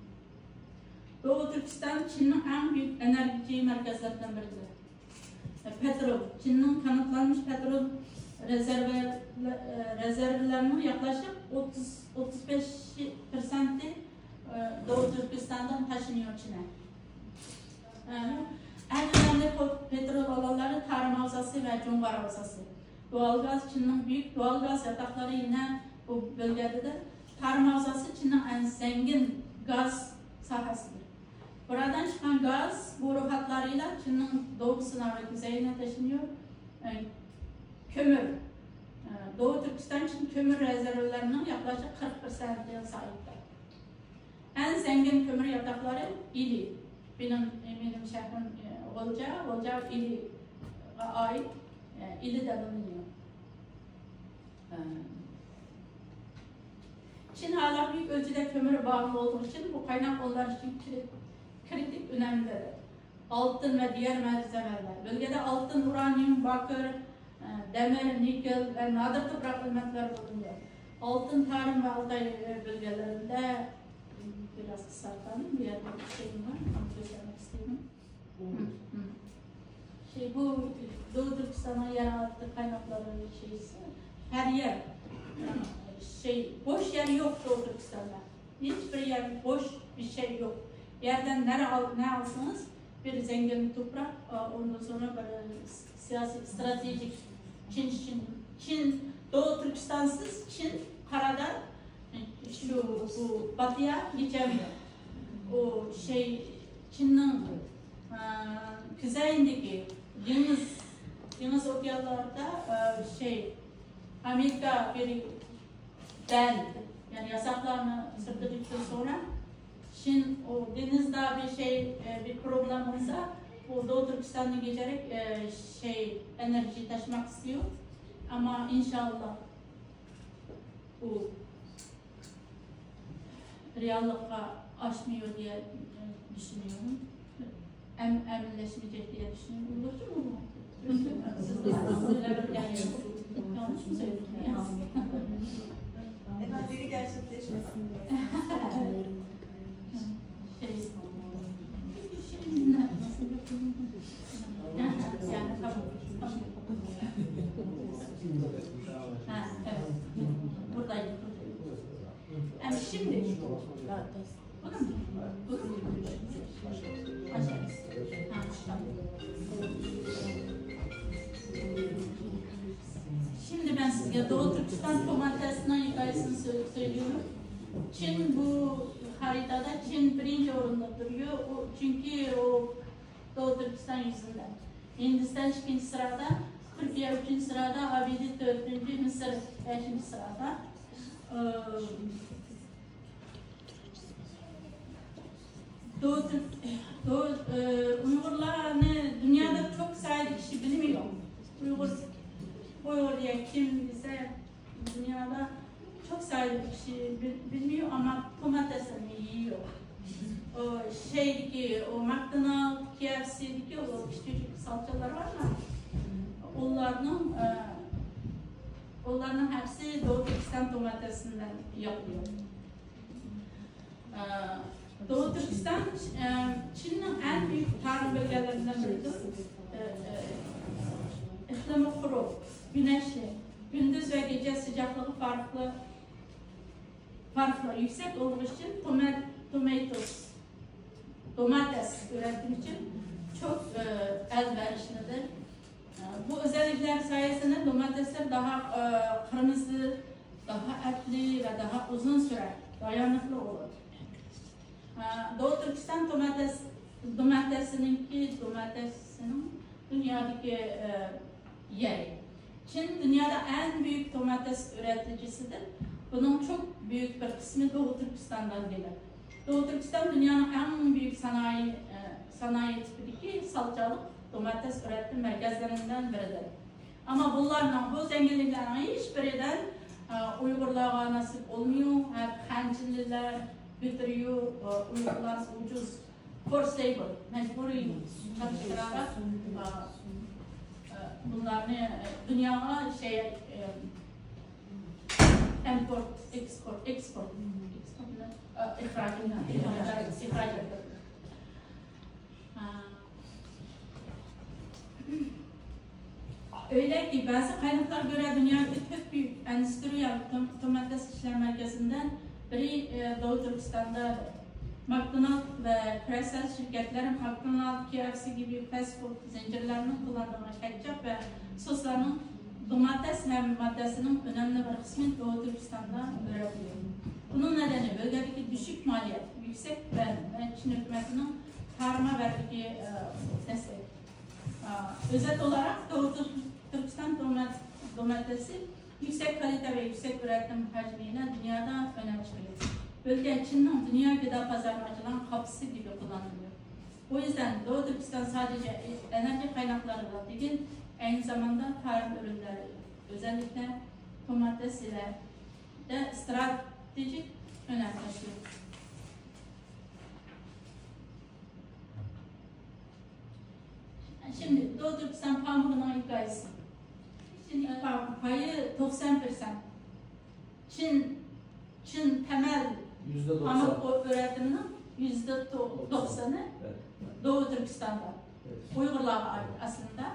دوۋا تۈركىستان چىننىڭ ئەڭ بۈيۈك ئېنېرگىيە مەركەزلىرىدىن بىرىدۇر. پېترول، چىننىڭ كاناتلانمىش پېترول رېزېرۋى-، رېزېرۋلىرىنىڭ ياقلاشلىق ئوتتۇز، ئوتتۇز بەش پىرسەنتى، ئە، دوۋا تۈركىستاندىن تاشلىنىدۇ چىنە. ئە، ئەڭ ئۈنۈملۈك پېترول ئالانلىرى تارىم ھاۋزاسى ۋە جۇڭغار ھاۋزاسى. دۇئال گاز، چىننىڭ بۈيۈك دۇئال گاز ياتاقلىرى يەنە بۇ بۆلگىدىدۇر. تارىم ھاۋزاسى چىننىڭ ئەڭ زەڭگىن گاز ساھەسىدۇر. بۇرادىن چىققان گاز بۇ روھاتلارىلا چىننىڭ دوۋىسىنا ۋە كۈزەينە تەشنىيو، ئە، كۆمۈر. ئە، دوۋا تۈركىستان چىن كۆمۈر رېزېرۋلىرىنىڭ ياقلاشلىق قىرىق پىرسەنتىگە ساھىبتۇر. ئەڭ زەڭگىن كۆمۈر ياتاقلىرى ئىلى. بىنىڭ، مېنىڭ شەھىرىم، ئە، غۇلجا، غۇلجا ئىلىغا ئائىت، ئە، ئىلىدە بىلىنىدۇ. ئە، چىن ھالا بۈيۈك ئۆلچىدە كۆمۈرگە باغلىق بولغىنى ئۈچۈن بۇ قايناق ئۇلار ئۈچۈن كرىت-، كرىتىك ئۈنەمدە. ئالتۇن ۋە دىگەر مەدەنىيەتلەر. بۆلگىدە ئالتۇن، ئۇرانىيۇم، باكىر، ئە، دەمىر، نىكېل ۋە نادىر توپراق ئېلېمېنتلىرى بولۇنىدۇ. ئالتۇن تارىم ۋە ئالتاي، ئە، بۆلگىلىرىندە بىراز قىسقارتىلدى. بۇ يەردە بىر شەي بار، ئۇنى كۆرسەتمەك ئىستىدىم. شەي، بۇ دوۋا تۈركىستاننىڭ يەر ئالتى قايناقلىرى شەيسى. ھەر يەر، ئە، شەي، بوش يەر يوق دوۋا تۈركىستاندا. ھېچبىر يەر بوش بىر شەي يوق. يەردىن نەرە ئال-، نە ئالسىڭىز، بىر زەڭگىن تۇپراق، ئا، ئۇندىن سوڭرا بىر سىياسىي، ستراتېگىك چىن، چىن، چىن، دوۋا تۈركىستانسىز چىن قاراداغ، شۇ، بۇ باتىيا يېتەلمەيدۇ. ئۇ شەي، چىننىڭ، ئا، كۈزەينىدىكى دېڭىز، دېڭىز ئوكيانلاردا، ئا، شەي، ئامېرىكا بىر بەند، يەنى ياساقلارنى سۈردۈردۈكتىن سوڭرا، چىن ئۇ دېڭىزدا بىر شەي، ئە، بىر پروبلېما بولسا، ئۇ دوۋا تۈركىستاندىن كېچەرەك، ئە، شەي، ئېنېرگى تاشماق ئىستىيۇ. ئەمما ئىنشاللا ئۇ رېئاللىققا ئاشمىيۇ دېيە، ئە، چۈشىنىيۇ. ئەم-، ئەمەلىيلەشمىگەن دېگەن چۈشىنىش ئۇيغۇرچىمۇ بۇ؟ سىز بىلەن بىر گەپ يوق. يالغۇزمۇ سۆزلىدىم يا؟ Efendim, biri gerçekleşmesin diye. Şey, ha, evet. Buradaydı, buradaydı. Yani şimdi, Şimdi ben sizge Doğu Türkistan Komantası'nın hikayesini sö- söylüyorum. Çin bu haritada Çin birinci orunda duruyor. O, çünkü o Doğu Türkistan yüzünden. Hindistan ikinci sırada, Türkiye üçüncü sırada, A B D dördüncü, Mısır beşinci sırada. Ee, Doğu Türk, Doğu, e, Uygurlarını dünyada çok sayılı kişi bilmiyor. Uygur, Uygur diye kim ise dünyada çok sayılı kişi bil- bilmiyor ama domatesini yiyor. O şeydeki, o McDonald's, K F C'deki o küçücük salçalar var mı? Onlar ئۇلارنىڭ، ئە، ئۇلارنىڭ ھەممىسى دوۋا تۈركىستان دوماتەسىدىن ياپىلىدۇ. ئە، دوۋا تۈركىستان، ئە، چىننىڭ ئەڭ بۈيۈك تارىم بۆلگەنلىرىدىن بىرىدۇر. ئە، ئە، ئىقلىمى قۇرۇق، گۈنەشلىك، كۈندۈز ۋە گېچە سىجاقلىقى پەرقلىق، پەرقلىق، يۈكسەك بولغىنى ئۈچۈن تومات-، تومېيتوس، دوماتەس ئۆرەتمە ئۈچۈن چوڭ، ئە، ئەلۋەرىشلىدۇر. بۇ ئۆزەللىكلەر سايەسىدە دوماتەسلەر داھا، ئە، قىرمىزى، داھا ئەپلى ۋە داھا ئۇزۇن سۈرەر، دايانىقلىق بولىدۇ. ئە، دوۋا تۈركىستان دوماتەس-، دوماتەسىنىڭكى، دوماتەسىنىڭ دۇنيادىكى، ئە، يەرى. چىن دۇنيادا ئەڭ بۈيۈك دوماتەس ئۆرەتكۈچىسىدۇر. بۇنىڭ چوڭ بۈيۈك بىر قىسمى دوۋا تۈركىستاندىن كېلىدۇ. دوۋا تۈركىستان دۇنيانىڭ ئەڭ بۈيۈك سانائەت، ئە، سانائەت تىپىدىكى سالچالىق دوماتەس ئۆرەتمە مەركەزلىرىنىڭ بىرىدۇر. ئەمما بۇلارنىڭ، بۇ زەڭگىنلىكلەرنىڭ ھېچبىرىدىن، ئە، ئۇيغۇرلارغا نېسىپ بولمايدۇ. ھە، خەنچىلىلەر، بىتۇرۇيۇ، ئە، ئۇيغۇرلار ئۇجۇز، forcible، مەجبۇرىي چاپلىشتۇرۇپ، ئە، ئە، بۇلارنى، ئە، دۇنياغا شەي، ئە، ئىمپورت، ئېكسپورت، ئېكسپورت، ئېكسپورت، ئە، ئىخراج، ئىخراج، ئىخراج. ئۆيدەكى بەزى قايناقلارغا كۆرە، دۇنيادىكى تۆت بۈيۈك ئىندۇسترىيە توم-، توماتەس ئىشلەش مەركەزلىرىدىن بىرى، ئە، دوۋا تۈركىستاندا. ماكدونالد ۋە كرېسەل شىركەتلىرى ماكدونالد، كېئېفسى كىبى فاست فۇد زەنجىرلىرىنىڭ قوللانىدىغان كەتچاپ ۋە سوسلارنىڭ دوماتەس ھەم ماددىسىنىڭ ئۈنۈملىرىنىڭ بىر قىسمى دوۋا تۈركىستاندا ئۆرەتكەن. بۇنىڭ نەدىنى بۆلگەدىكى دۈشۈك مالىيە، يۈكسەك بەند ۋە چىن ھۆكۈمەتنىڭ تارىما بەرگىكى، ئە، دەستەك. ئە، ئۆزەت ئولاراق دوۋا تۈر-، تۈركىستان دومات-، دوماتەسى يۈكسەك كالىتە ۋە يۈكسەك ئۆرەتمە ھەجمى بىلەن دۇنيادا ئۆنەم چىقىرىدۇ. بۆلگە چىننىڭ دۇنيا گىدا بازارىغا ئاچىدىغان قاپىسى كىبى قوللىنىلىدۇ. بۇ يۈزدىن دوۋا تۈركىستان سادىچە ئېنېرگىيە قايناقلىرىلا دېگىل، ئەينى زاماندا تارىم ئۆرۈملەر، ئۆزەللىكلەر، توماتەسلەردە ئىستراتېگىك ئۆنەم تاشلىدى. شىمدى دوۋا تۈركىستان پامۇقىنىڭ ھېكايىسى. چىن پامۇق پايى توقسان پىرسەنت. چىن، چىن تەمەل يۈزدە توقسان. پامۇق ئۆرەتمىنىڭ يۈزدە توقسىنى، ئەۋەت، دوۋا تۈركىستاندا. ئەۋەت. ئۇيغۇرلارغا ئائىت ئەسلىدە.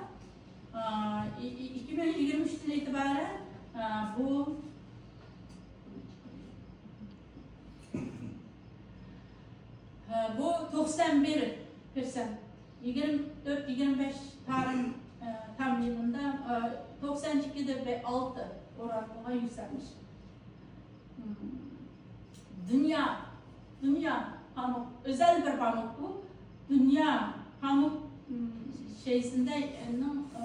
ئا، ئىككى مىڭ يىگىرمە ئۈچتىن ئېتىبارەن، ئا، بۇ، ئا، بۇ توقسان بىر پىرسەنت، يىگىرمە تۆت، يىگىرمە بەش تارىم، ئا، تام يىلىندا، ئا، توقسان ئىككى دە ئالتە ئوران بولغان يۈكسەلىش. دۇنيا، دۇنيا پامۇق، ئۆزەل بىر پامۇق بۇ. دۇنيا پامۇق، ئىم، شەيسىندەنىڭ، ئە،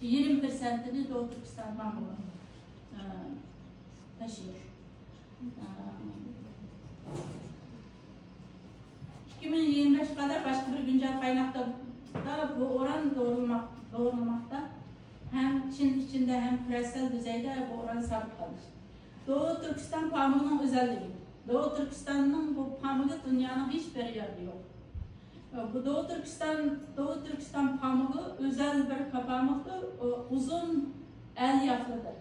يىگىرمە پىرسەنتىنى دوۋا تۈركىستان پامۇقى، ئە، تاشلىيدۇ. ئە، ئىككى مىڭ يىگىرمە بەشكە قەدەر باشقا بىر گۈنجەل قايناقتا بۇ ئوران دورىلىماق-، دورىلىماقتا. ھەم چىن ئىچىندە، ھەم كۈرەشسەل دۈزەيدە بۇ ئوران ساقلاپ قالىدۇ. دوۋا تۈركىستان پامۇقىنىڭ ئۆزەللىكى. دوۋا تۈركىستاننىڭ بۇ پامۇقى دۇنيانىڭ ھېچ بىر يەردە يوق. بۇ دوۋا تۈركىستان، دوۋا تۈركىستان پامۇقى ئۆزەل بىر پامۇقتۇر، ئۇ ئۇزۇن ئەليافلىدۇر.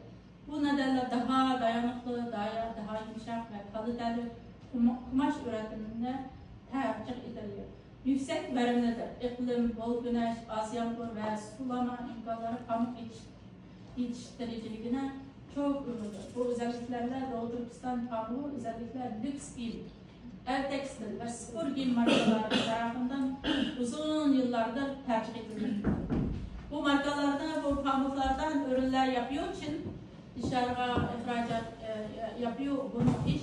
بۇ نەدەنلەر داھا دايانىقلىق، دايا-، داھا يۇمشاق ۋە كالىتەلىك قۇما-، قۇماش ئۆرەتمىدە تەرجىھ ئېتىلگەن. يۈكسەك ۋەرىملىدۇر. ئىقلىم، بول كۈنەش، ئاز يامغۇر ۋە سۇلىما ئىمكانلىرى پامۇق يېتىش-، يېتىشتۈرۈجىلىكىنى چوڭ ئۇيغۇندۇر. بۇ ئۆزەللىكلەرلەر دوۋا تۈركىستان پامۇقى ئۆزەللىكلەر لۈكس كىيىم، ئەر تېكستىل ۋە سۇپۇر كىيىم ماركىلىرى تەرەپىدىن ئۇزۇن يىللاردىن تەرجىھ ئېتىلمەكتە. بۇ ماركىلاردا، بۇ پامۇقلاردىن ئۆرۈنلەر ياپىيۇ چىن دىشارغا ئىخراجات، ئە، ياپىيۇ بۇنىڭ ھېچ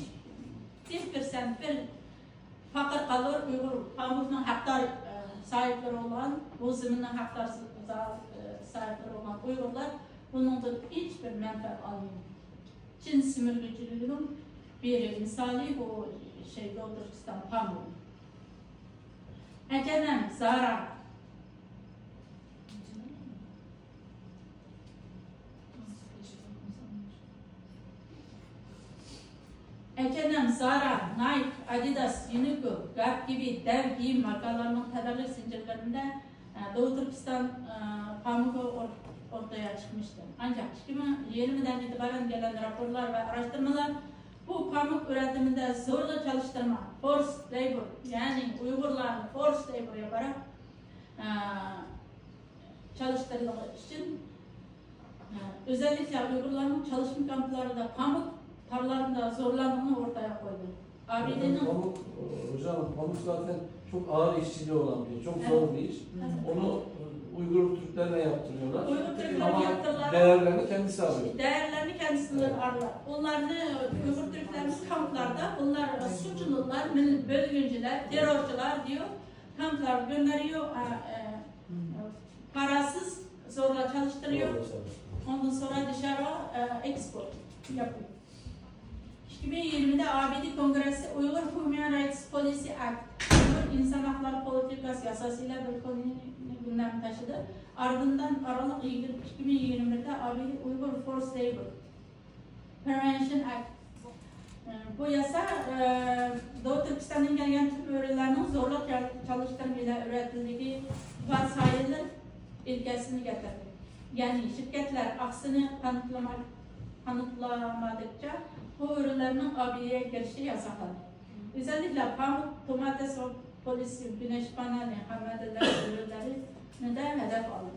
بىر پىرسەنت بىر پاقىر قالۇر ئۇيغۇر پامۇقنىڭ ھەقدار، ئە، ساھىبلىرى بولغان، بۇ زېمىننىڭ ھەقدار زا-، ئە، ساھىبلىرى بولغان ئۇيغۇرلار بۇنىڭدىن ھېچ بىر مەنپەئەت ئالمايدۇ. چىن سۈمۈرگىچىلىكىنىڭ بىر مىسالى بۇ شەي، دوۋا تۈركىستان پامۇقى. ئەچ ئەند ئېم، زارا. ئەچ ئەند ئېم، زارا، نايك، ئادىداس، يۇنىكلو، گاپ كىبى دەۋ كىيىم ماركىلارنىڭ تەۋەلىك زەنجىرلىرىدە، دوۋا تۈركىستان پامۇكى ئورتايا چىقمىشتى. ئانچاق ئىككى مىڭ يىگىرمىدىن ئېتىبارەن گەلگەن راپورلار ۋە ئاراشتۇرمىلار بۇ پامۇك ئۈرەتىمىدە زورلا چالىشتۇرما، فورس لەيبور، يەنى ئۇيغۇرلارنى فورس لەيبور ياپاراق چالىشتۇرىدىغان ئۈچۈن، ئۆزەللىكلە ئۇيغۇرلارنىڭ چالىشما كامپلارىدا، پامۇك تارلاردا زورلانغىنى ئورتايا قويدى. ئابىدىنىڭ پامۇك، ھوجام، پامۇك زاتەن چوڭ ئاغىر ئىشچىلىك ئولان بىر، چوڭ زور بىر ئىش. ئۇنى ئۇيغۇر تۈركلەرگە ياپتۇرۇيورلار. ئۇيغۇر تۈركلەرگە ياپتۇرۇلار. دەرلەرنى كەندىسى ئالىدۇ. دەرلەرنى كەندىسى ئالىدۇ. ئۇلارنى ئۇيغۇر تۈركلەرنىڭ كامپلاردا، ئۇلار سۇچلۇلار، مىل-، بۆلگۈنچىلەر، تېررورچىلار دېيىپ، كامپلارغا گۆندەرىيو، پاراسىز زورلا چالىشتۇرۇيو. ئوندىن سورا دىشارا ئېكسپورت ياپىيو. ئىككى مىڭ يىگىرمىدە ئابىدى كونگرېسسى ئۇيغۇر ھيۇمەن رايتس پولىسى ئەكت، ئۇيغۇر ئىنسان ھەقلىرى پولىتىكاسى ياساسى ئىلە بىر كونىنى گۈندەمگە تاشلىدى. ئاردىندىن ئارىلىق ئىككى مىڭ يىگىرمە بىردە ئابىدى ئۇيغۇر فورس لەيبور پرېۋېنشن ئەكت. بۇ ياسا، ئە، دوۋا تۈركىستاندىن كەلگەن تۈرك ئۆرۈلەرنىڭ زورلۇق چال-، چالىشتۇرما ئۈرەتىلىدىكى ۋاسايىتلار ئىلكەسىنى كەلتۈردى. يەنى شىركەتلەر ئاقسىنى قانىتلىما-، قانىتلىمىغۇچە بۇ ئۆرۈلەرنىڭ ئابىدىگە كىرىشى ياساقلاندى. ئۆزەللىكلە پامۇك، توماتېس ۋە پولىس، گۈنەش بانانى، خامادىلەر ئۆرۈلەرنى دە ھەدەپ ئالدى.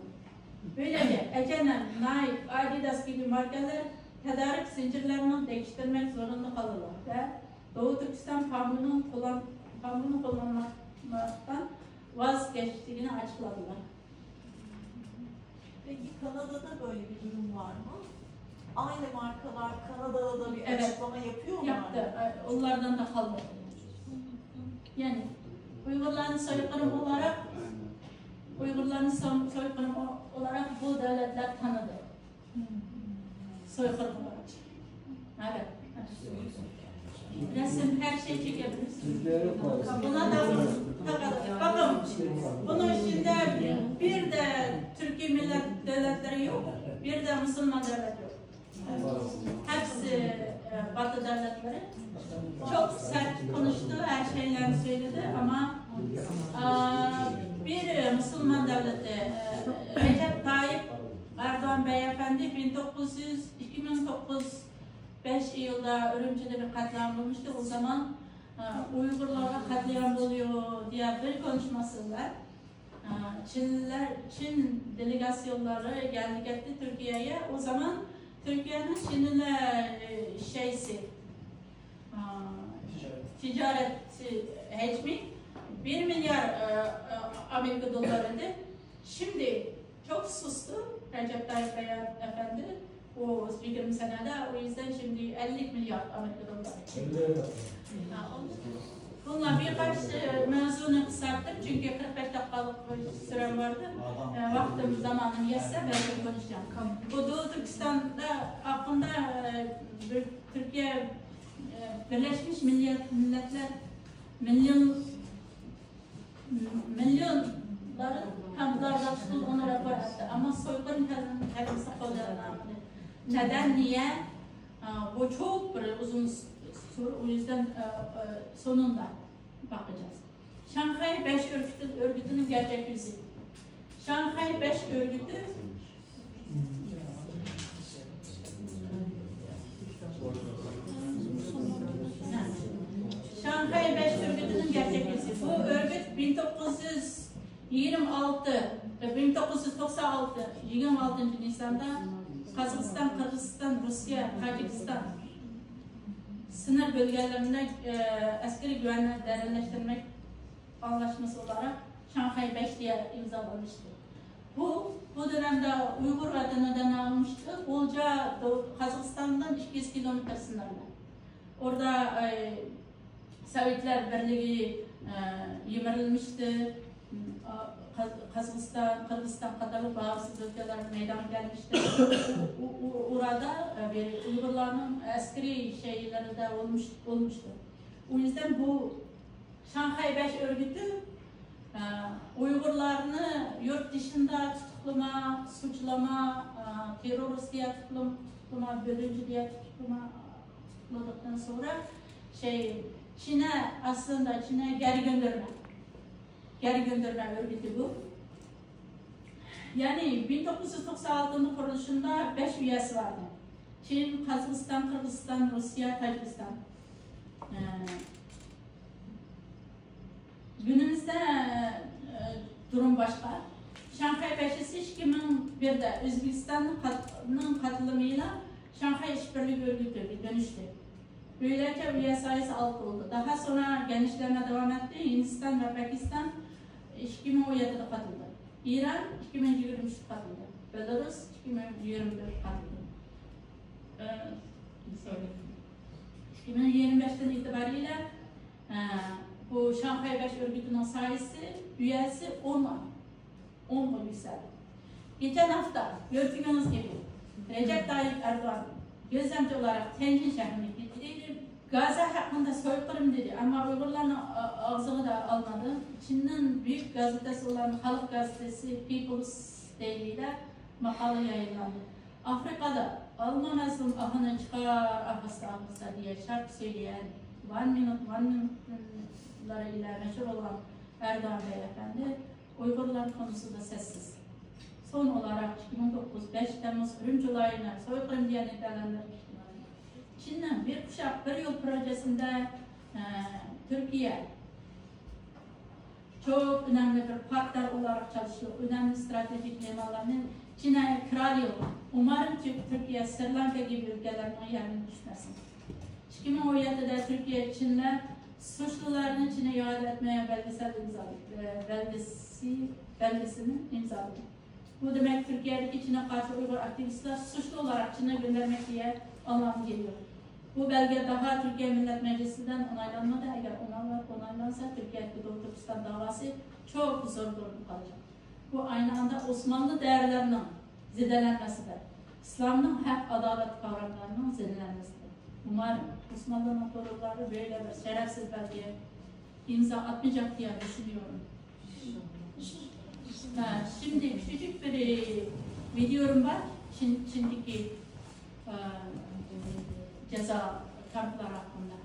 بۆلەكلەر، ئەچ ئەند ئېم، نايك، ئادىداس كىبى ماركىلار تەدارىك زىنجىرلىرىنىڭ دەكىشتۈرمەك زورۇندا قالىدۇ ۋە دوۋا تۈركىستان پامۇكىنىڭ قوللان-، پامۇكىنى قوللانماقتىن ۋاز كەچكەنلىكىنى ئاچىقلىدىلار. Peki Kanada'da böyle bir durum var mı? Aynı markalar Kanada'da da bir Evet. açıklama yapıyor mu? Yaptı. Onlardan da kalmadı. Yani Uygurların soykırım olarak, Uygurların son-, soykırım o-, olarak bu devletler tanıdı. Soykırım olarak. Evet. Resim, her şey çekebiliriz. Buna da bakın, bunun içinde bir de Türkiye millet devletleri yok, bir de Müslüman devlet yok. Hepsi, e, Batı devletleri. Çok sert konuştu, her şeylerini söyledi ama, e, bir, e, Müslüman devleti, e, Recep Tayyip Erdoğan beyefendi bin dokuz yüz, iki bin dokuz, beş yılda Ürümçi'de bir katliam olmuştu. O zaman, e, Uygurlara katliam oluyor diye bir konuşması var. Çinliler, Çin delegasyonları geldi gitti Türkiye'ye. O zaman Türkiye'nin Çinliler, e, şeysi, e, ticaret hacmi bir milyar, e, e, Amerika dolarıydı. Şimdi çok sustu Recep Tayyip Bey Efendi. O yigirmi senede, o yüzden şimdi elli milyar Amerika doları. Ha, oldu. Bunlar birkaç, e, mevzunu kısalttım çünkü kırk beş dakikalık bir sürem vardı. E, vaktim, zamanım yetse belki konuşacağım. Bu Doğu Türkistan'da hakkında, e, bir Türkiye, e, Birleşmiş Millet-, Milletler milyon Millionların kamplarda tutulduğunu rapor etti. Ama soykırım kelimesi kullanılmadı. Neden, niye? Aa, bu çok bir uzun s-, soru. O yüzden, e, e, sonunda bakacağız. Şanghay Beş Örgütü, Örgütü'nün gerçek yüzü. Şanghay Beş Örgütü Şanghay Beş Örgütü'nün gerçek yüzü. Bu örgüt bin dokuz yüz yirmi altı, bin dokuz yüz doksan altı, yigirma altıncı Nisan'da Kazakistan, Kırgızistan, Rusya, Tacikistan sınır bölgelerinde, e, askeri güvenliği derinleştirmek anlaşması olarak Şanghay Beş diye imzalanmıştı. Bu, bu dönemde Uygur adını da almıştı. Bolca Do-, Kazakistan'dan iki yüz kilometre sınırlı. Orada, e, Sovetler Birliği, e, yıpranmıştı. Kaz-, Kazakistan, Kırgızistan kadarlık bağımsız ülkeler meydana gelmişti. Bu, bu, orada, e, bir Uygurların askeri şeyleri de olmuş, olmuştu. O yüzden bu Şanghay Beş Örgütü, e, Uygurlarını yurt dışında tutuklama, suçlama, e, terörist diye tutuklama, tutuklama, bölücü diye tutuklama, tutukladıktan sonra şey, Çin'e aslında Çin'e geri gönderme, geri gönderme örgütü bu. يەنى مىڭ توققۇز يۈز توقسان ئالتىنچى قۇرۇلۇشىندا بەش ئۇيەسى بار ئىدى. چىن، قازاقىستان، قىرغىزىستان، روسىيە، تاجىكىستان. ئە، گۈنىمىزدە، ئە، دۇرۇم باشقا. شاڭخەي بەشىسى ئىككى مىڭ بىردە ئۆزبېكىستاننىڭ قات-، نىڭ قاتلىمى بىلەن شاڭخەي ئىشبىرلىكى ئۆرگىتىگە دۆنۈشتى. ئۆيلەرچە ئۇيە سايىسى ئالتە بولدى. داھا سونا گەنىشلەنمە داۋام ئەتتى. ھىندىستان ۋە پاكىستان ئىككى مىڭ ئون يەتتىدە قاتلىدى. ئىران ئىككى مىڭ يىگىرمە ئۈچتە قاتلىدى. بېلاروس ئىككى مىڭ يىگىرمە بىر قاتلىدى. ئە، سورى. ئىككى مىڭ يىگىرمە بەشتىن ئېتىبارىيلە، ئە، بۇ شاڭخەي بەش ئۆرگىتىنىڭ سايىسى، ئۇيەسى ئون، ئونغا يۈكسەلدى. كېچەن ھەپتە، كۆرسىڭىز كېبى، رەجەپ تايىپ ئەردوغان گۆزەمچى ئولاراق تيەنجىن شەھىرىنى كېتىدى. گازا ھەققىندە سويقىرىم دېدى، ئەمما ئۇيغۇرلارنىڭ ئا-، ئاغزىغا دا ئالمىدى. چىننىڭ بۈيۈك گازېتىسى ئۇلارنىڭ خەلق گازېتىسى پىپلس دەيلىدە ماقالە يايىنلاندى. ئافرىقادا ئالما مەزلۇم ئاھىنى چىقار ئاھاستا ئاھاستا دېگەن شارپ سۆيلىگەن ۋان مىنۇت، ۋان مىنۇتلار ئىلە مەشھۇر بولغان ئەردوغان بەگ ئەپەندى ئۇيغۇرلار تونۇسىدا سەسسىز. سون ئولاراق ئىككى مىڭ توققۇز، بەش تەممۇز، ئۈرۈمچى ۋىلايىتىنىڭ سويقىرىم دېگەن ئىپادىلەرنى چىننىڭ بىر قۇشاق، بىر يول پروژېسىنىڭ، ئە، تۈركىيە چوڭ ئۈنەملىك بىر پارتنېر ئولاراق چالىشىدۇ. ئۈنەملىك ستراتېگىك مېھمانلارنى چىن كىرالىيو، ئۇمارىم تۈركىيە، سرى لانكا كېبى ئۆلكىلەرنىڭ يەرىنى چۈشمەسمىز. ئىككى مىڭ ئون يەتتىدە تۈركىيە چىنلەر سۇچلۇلارنى چىنە ئىئادە ئەتمەيدىغان بەلگىسى ئىمزالىدى، بەلگىسى، بەلگىسىنى ئىمزالىدى. بۇ دېمەك، تۈركىيەدىكى چىنە قارشى ئۇيغۇر ئاكتىۋىستلار سۇچلۇق ئولاراق چىنە گۆندەرمەكتە ئالمامغا كېلىدۇ. بۇ بەلگە داھا تۈركىيە مىللەت مەجلىسىدىن ئونايلانمىدى. ئەگەر ئونايلان-، ئونايلانسا، تۈركىيەدىكى دوغۇ تۈركىستان داۋاسى چوڭ زور دۇرۇمدا قالىدۇ. بۇ ئاينى ئاندا ئوسمانلى دەۋرلىرىنىڭ زېدەلەنمەسىدە، ئىسلامنىڭ ھەق، ئادالەت قاۋراملىرىنىڭ زېدەلەنمەسىدە. ئۇمار ئوسمانلىنىڭ تورۇنلىرى بۆيلە بىر شەرەپسىز بەلگە ئىمزا ئاتمايدىغان دېگەن چۈشىنىيورۇم. ھە، شىمدى كىچىك بىر ۋىدېئورۇم بار. چىن، چىندىكى، ئە، جازا كامپلار ھەققىدە.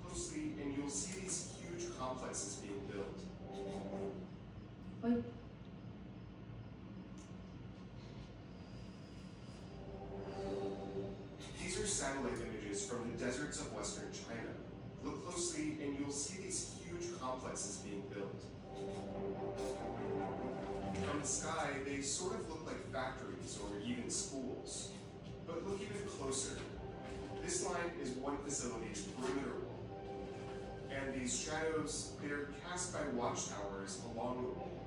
Closely, and you'll see these huge complexes being built. Ой. These are satellite images from the deserts of western China. Look closely, and you'll see these huge complexes being built. From the sky, they sort of look like factories or even schools. But look even closer. This line is one facility's perimeter wall. And these shadows, they're cast by watchtowers along the wall.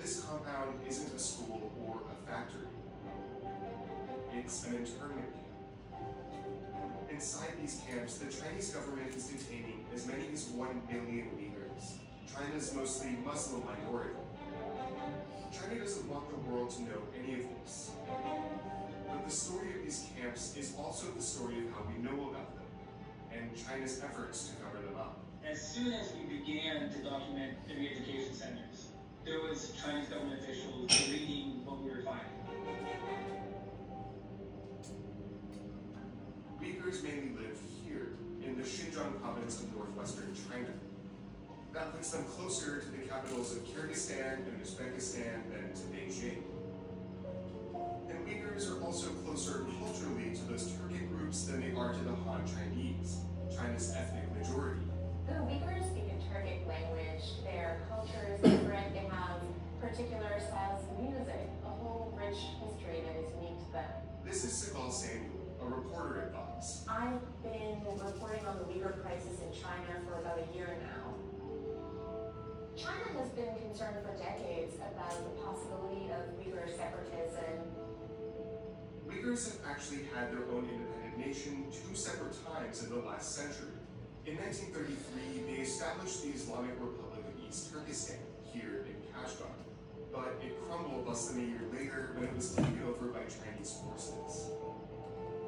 This compound isn't a school or a factory. It's an internment camp. Inside these camps, the Chinese government is detaining as many as one million Uyghurs, China's mostly Muslim minority. China doesn't want the world to know any of this. But the story of these camps is also the story of how we know about them and China's efforts to cover them up. As soon as we began to document the re-education centers, there was Chinese government officials reading what we were finding. Uyghurs mainly live here, in the Xinjiang province of northwestern China. That puts them closer to the capitals of Kyrgyzstan and Uzbekistan than to Beijing. And Uyghurs are also closer culturally to those Turkic groups than they are to the Han Chinese, China's ethnic majority. The Uyghurs speak a Turkic language. Their culture is different. They have particular styles of music, a whole rich history that is unique to them. This is Sakal Samuel, a reporter at Vox. I've been reporting on the Uyghur crisis in China for about a year now. China has been concerned for decades about the possibility of Uyghur separatism. Uyghurs have actually had their own independent nation two separate times in the last century. In nineteen thirty-three, they established the Islamic Republic of East Turkestan here in Kashgar, but it crumbled less than a year later when it was taken over by Chinese forces.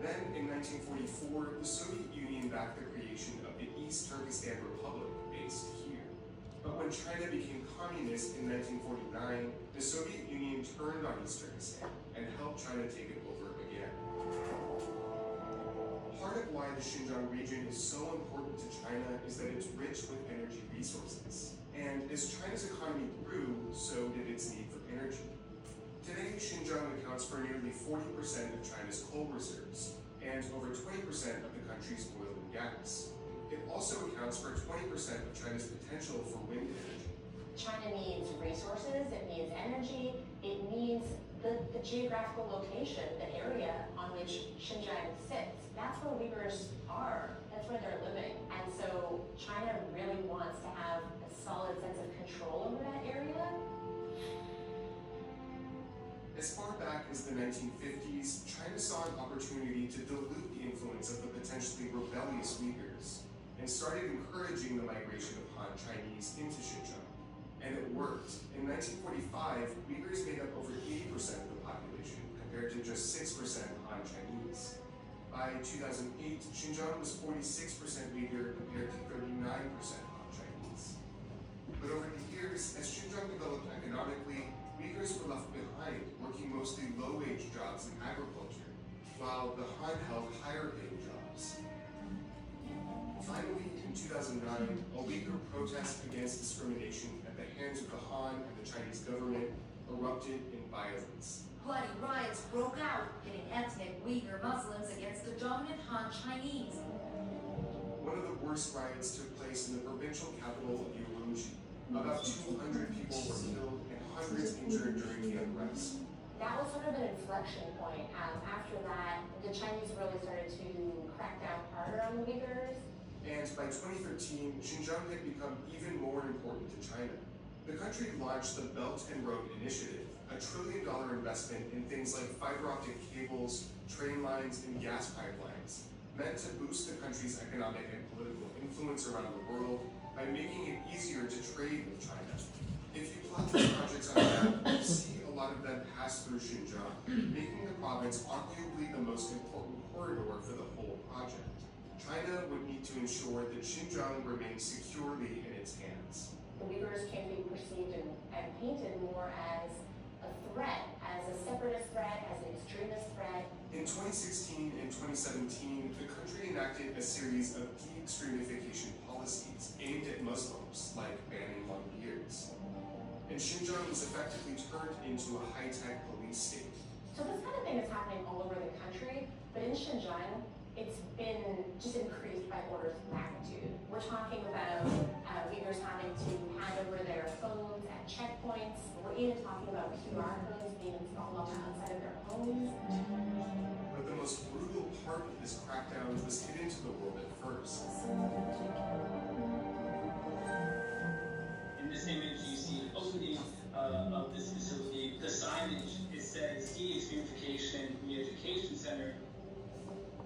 Then, in nineteen forty-four, the Soviet Union backed the creation of the East Turkestan Republic, based here. But when China became communist in nineteen forty-nine, the Soviet Union turned on East Turkestan and helped China take it over again. Part of why the Xinjiang region is so important to China is that it's rich with As China's economy grew, so did its need for energy. Today, Xinjiang accounts for nearly forty percent of China's coal reserves and over twenty percent of the country's oil and gas. It also accounts for twenty percent of China's potential for wind energy. China needs resources, it needs energy, it needs the, the geographical location, the area on which Xinjiang sits. That's where Uyghurs are, that's where they're living. And so China really wants to have a solid sense of control over that area. As far back as the nineteen fifties, China saw an opportunity to dilute the influence of the potentially rebellious Uyghurs and started encouraging the migration of Han Chinese into Xinjiang. And it worked. In nineteen forty-five, Uyghurs made up over eighty percent of the population, compared to just six percent Han Chinese. By two thousand eight, Xinjiang was forty-six percent Uyghur compared to thirty-nine percent Han Chinese. But over the years, as Xinjiang developed economically, Uyghurs were left behind, working mostly low-wage jobs in agriculture, while the Han held higher-paying jobs. Finally, in two thousand nine, a Uyghur protest against discrimination at the hands of the Han and the Chinese government erupted in violence. Bloody riots broke out, pitting ethnic Uyghur Muslims against the dominant Han Chinese. One of the worst riots took place in the provincial capital of Urumqi. About two hundred people were killed and hundreds injured during the unrest. That was sort of an inflection point. Um, after that, the Chinese really started to crack down harder on the Uyghurs. And by twenty thirteen, Xinjiang had become even more important to China. The country launched the Belt and Road Initiative, a trillion dollar investment in things like fiber optic cables, train lines, and gas pipelines, meant to boost the country's economic and political influence around the world by making it easier to trade with China. If you plot these projects on a map, you see a lot of them pass through Xinjiang, making the province arguably the most important corridor for the whole project. China would need to ensure that Xinjiang remains securely in its hands. The Uyghurs came to be perceived and, and painted more as a threat, as a separatist threat, as an extremist threat. In twenty sixteen and twenty seventeen, the country enacted a series of de-extremification policies aimed at Muslims, like banning long beards. And Xinjiang was effectively turned into a high-tech police state. So this kind of thing is happening all over the country, but in Xinjiang, it's been just increased by orders of magnitude. We're talking about uh, Uyghurs having to hand over their phones at checkpoints. We're even talking about Q R codes being installed on the outside of their homes. But the most brutal part of this crackdown was hidden to the world at first. In this image, you see an opening uh, of this facility. The signage, it says de-extremification re-education center.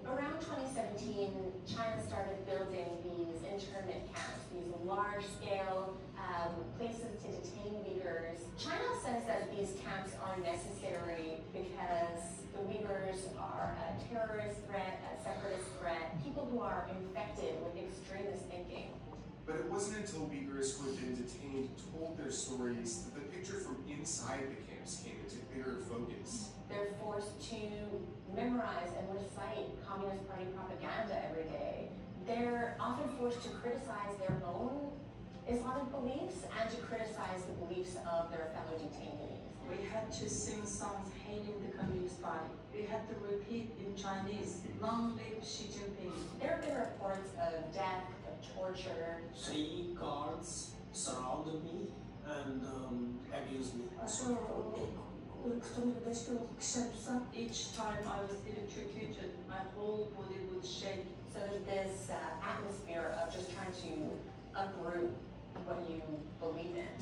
Around twenty seventeen, China started building these internment camps, these large-scale um, places to detain Uyghurs. China says that these camps are necessary because the Uyghurs are a terrorist threat, a separatist threat, people who are infected with extremist thinking. But it wasn't until Uyghurs who had been detained told their stories that the picture from inside the camps came into clearer focus. They're forced to memorize and recite Communist Party propaganda every day. They're often forced to criticize their own Islamic beliefs and to criticize the beliefs of their fellow detainees. We had to sing songs hailing the Communist Party. We had to repeat in Chinese, "Long live Xi Jinping." There have been reports of death, of torture. Three guards surrounded me and um, abused me. Each time I was electrocuted, my whole body would shake. So there's this uh, atmosphere of just trying to uproot what you believe in.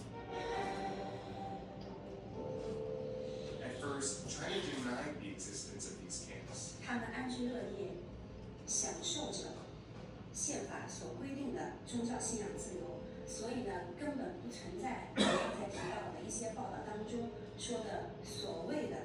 At first, China denied the existence of these camps. 他们安居乐业，享受着宪法所规定的宗教信仰自由，所以呢，根本不存在刚才提到的一些报道当中说的所谓的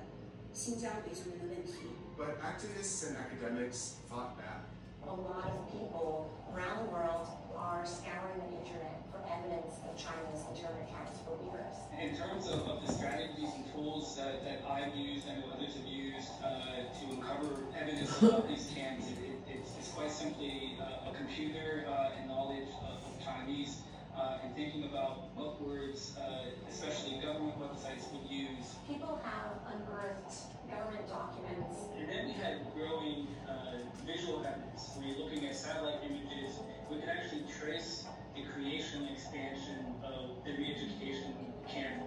新疆维族人的问题。 But activists and academics fought back. A lot of people around the world are scouring the internet for evidence of China's internment camps for Uyghurs. In terms of, of the strategies and tools that, that I've used and others have used uh, to uncover evidence of these camps, it, it, it's, it's quite simply uh, a computer uh, and knowledge of, of Chinese uh, and thinking about what words, uh, especially government websites, would use. People have unearthed government documents. And then we had growing uh, visual evidence. When you're looking at satellite images, we can actually trace the creation and expansion of the re-education camp.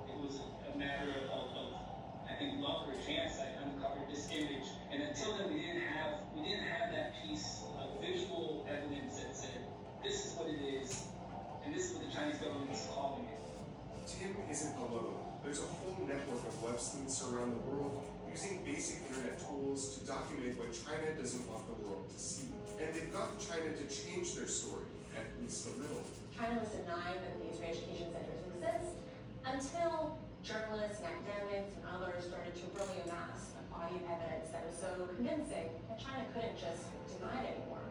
It was a matter of, of, I think, luck or chance. I uncovered this image. And until then, we didn't have, we didn't have that piece of visual evidence that said, this is what it is, and this is what the Chinese government is calling it. TIM isn't alone. There's a whole network of websites around the world using basic internet tools to document what China doesn't want the world to see. And they've gotten China to change their story, at least a little. China was denying that these re-education centers exist until journalists and academics and others started to really amass a body of evidence that was so convincing that China couldn't just deny it anymore.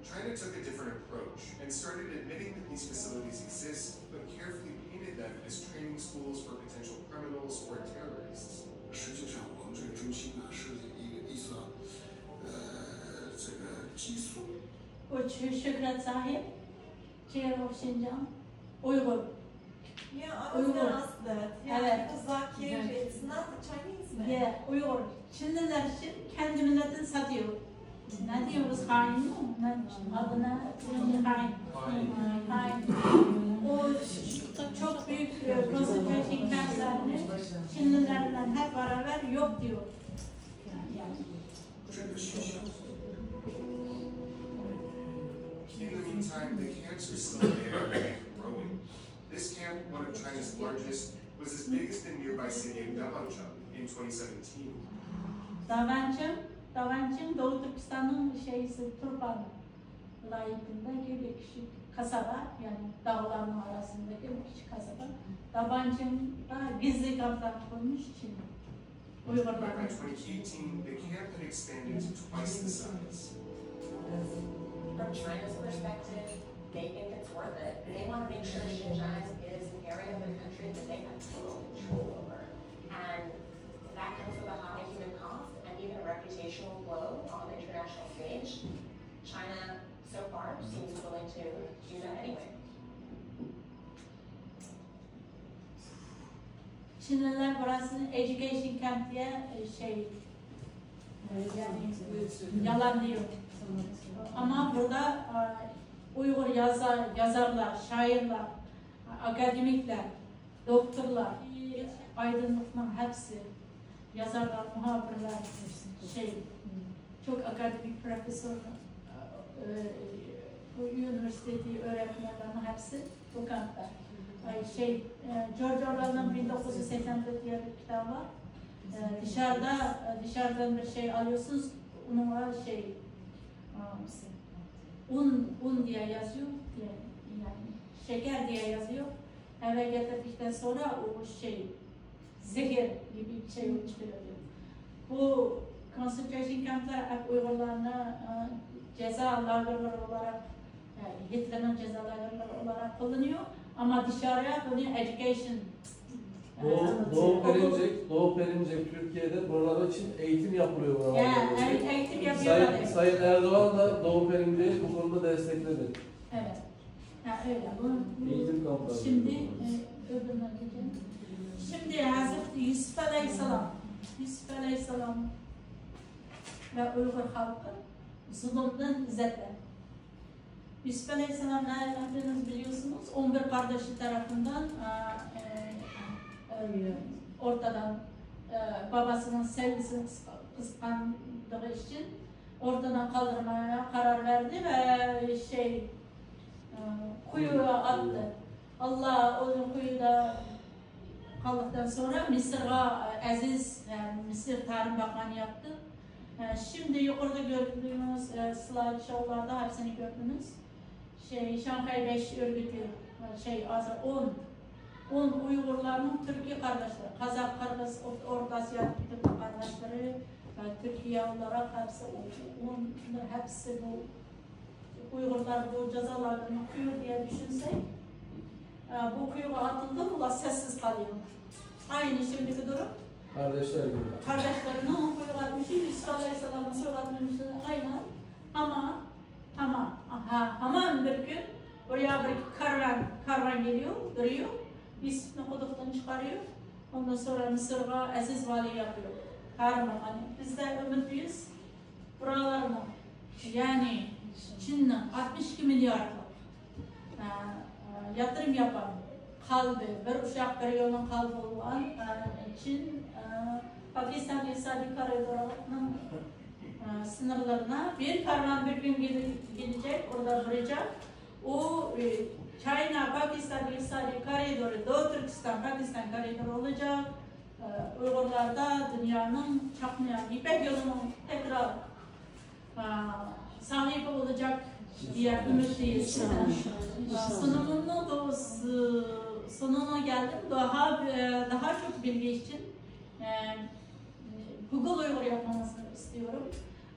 China took a different approach and started admitting that these facilities exist, but carefully painted them as training schools for potential criminals or terrorists. 实际上，我们这个中心呢是一个伊斯兰，呃，这个寄宿。 ئۇ شۆھرەت ساھىب، چېير ئوف شىنجاڭ، ئۇيغۇر. Yeah, I was gonna ask that. Yeah, because Zakir, it's not a Chinese name. Yeah, ئۇيغۇر. چىنلىلەر ئۈچۈن كەندى مىللەتنى ساتىدۇ. نەدىيۇ بىز خائىنمۇ؟ مەن ئالدىنا خائىن. خائىن. ئۇ چوڭ بۈيۈك كونسېنترېيشن كامپلارنى چىنلىلەر بىلەن ھەر باراۋەر يوق دېيۇ. In the meantime, the camps are still there and growing. This camp, one of China's largest, was as big as the nearby city of Dabanchang in twenty seventeen. دابانچىڭ، دابانچىڭ دوۋا تۈركىستاننىڭ شەيسى تۇرپان ۋىلايىتىندىكى بىر كىچىك كاسابا، يەنى داغلارنىڭ ئارىسىندىكى بىر كىچىك كاسابا. دابانچىڭدا گىزلى كامپلارنى قۇرمۇش ئۈچۈن. By twenty eighteen, the camp had expanded to twice the size. From China's perspective, they think it's worth it. They want to make sure Xinjiang is an area of the country that they have total control over. And that comes with a high human cost and even a reputational blow on the international stage. China, so far, seems willing to do that anyway. چىنلىلەر بۇراسىنى ئېديۇكېيشن كەمپ دېگەن شەي، يەنى يالان دېيۇ. ئەمما بۇردا ئۇيغۇر يازار، يازارلار، شائىرلار، ئاكادېمىكلار، دوكتورلار، ئايدىنلىقنىڭ ھەپسى، يازارلار، مۇھاپىرلار، شەي، چوك ئاكادېمىك پروفېسسور، ئۇنىۋېرسىتېتى ئۆرەتمەنلەرنىڭ ھەپسى بۇ كامپتا. ئاي، شەي، جورج ئورۋېلنىڭ بىر مىڭ توققۇز يۈز سەكسەن تۆت دېگەن بىر كىتابى بار. دىشاردا، دىشاردىن بىر شەي ئالىسىز، ئۇنىڭغا شەي، ئۇن، ئۇن دېگەن يازىدۇ، يەنى شەكەر دېگەن يازىدۇ. ھەۋە گەتىردىكتە سورا ئۇ شەي، زېھىر يېپىپ شەي بولۇپ چىقىۋېرىدۇ. بۇ كونسېنترېيشن كامپلار ئەپ ئۇيغۇرلارنى جازا لاگېرلىرى ئولاراق، ھىتلېرنىڭ جازا لاگېرلىرى ئولاراق قوللىنىدۇ. ئەمما دىشارا بۇنى ئېديۇكېيشن. Doğu, Doğu Perinçek, Doğu Perinçek Türkiye'de buralar için eğitim yapılıyor buralarda. Sayın, Sayın Erdoğan da Doğu Perinçek'i bu konuda destekledi. Evet. Ha, öyle. Bu, bu şimdi, e, öbürüne geçelim. Şimdi hazır Yusuf Aleyhisselam. Yusuf Aleyhisselam ve Uygur halkı zulümden izzetler. يۈسۈپ ئەلەيھىسسالام، ھەممىڭىز بىلىسىڭىز، ئون بىر قاردىشى تەرىپىندىن، ئە، ئە، ئورتىدىن، ئە، باباسىنىڭ سەۋىيىسىنى قىسقا-، قىسقانلىقى ئۈچۈن ئورتىدىن قالدۇرماي قارار بەردى ۋە شەي، ئە، قۇيۇغا ئاتتى. ئاللا ئۇنى قۇيۇدا قالدۇقتىن سورا مىسىرغا، ئە، ئەزىز، ئە، مىسىر تارىم باققان ياپتى. ئە، شىمدى يۇقىرىدا كۆردىڭىز، ئە، سلايد شوۋلاردا ھەپسىنى كۆردىڭىز. شەي، شاڭخەي بەش ئۆرگىتى، ئە، شەي، ھازىر ئون، ئون ئۇيغۇرلارنىڭ تۈركىي قارداشلىرى، قازاق، قىرغىز، ئوت-، ئورتا ئاسىيادىكى تۈرك قارداشلىرى ۋە تۈركىيە ئولاراق ھەپسى، ئون، ھەپسى بۇ ئۇيغۇرلار بۇ جازا لاگېرىنى قۇيۇ دېگەن چۈشەنسەك، ئە، بۇ قۇيۇغا ئاتىلىدۇ، ئۇلار سەسسىز قالىدۇ. ئاينى شىمدىكى دۇرۇم. قارداشلار گۈلى. قارداشلىرىنىڭ قۇيۇغا ئاتمىشى، يۈسۈپ ئەلەيھىسسالامنىڭ قۇيۇغا ئاتمىشى ئاينى. ئەمما، ئەمما، ھا، ھامان بىر كۈن Buraya bir karvan, karvan geliyor, duruyor. Yusuf'u kuduktan çıkarıyor. Ondan sonra Mısır'a Aziz Vali yapıyor. Kahraman. Bizde ümitliyız. Buralarını, yani Çin'in altmış iki milyarlık e, e, yatırım yapan kalbi, bir uşak bir yolun kalbi olan e, Çin, e, Pakistan iqtisadi koridorunun e, sınırlarına bir karvan bir gün gele- gelecek, orada duracak. O e, China Pakistan iqtisadi koridoru, Doğu Türkistan Pakistan koridoru olacak. E, Uygurlar da dünyanın çakmayan İpek yolunun tekrar e, sahibi olacak diye ümitliyiz. E, Sunumumnu da s- sonuna geldim. Daha e, daha çok bilgi için e, Google Uygur yapmamızı istiyorum.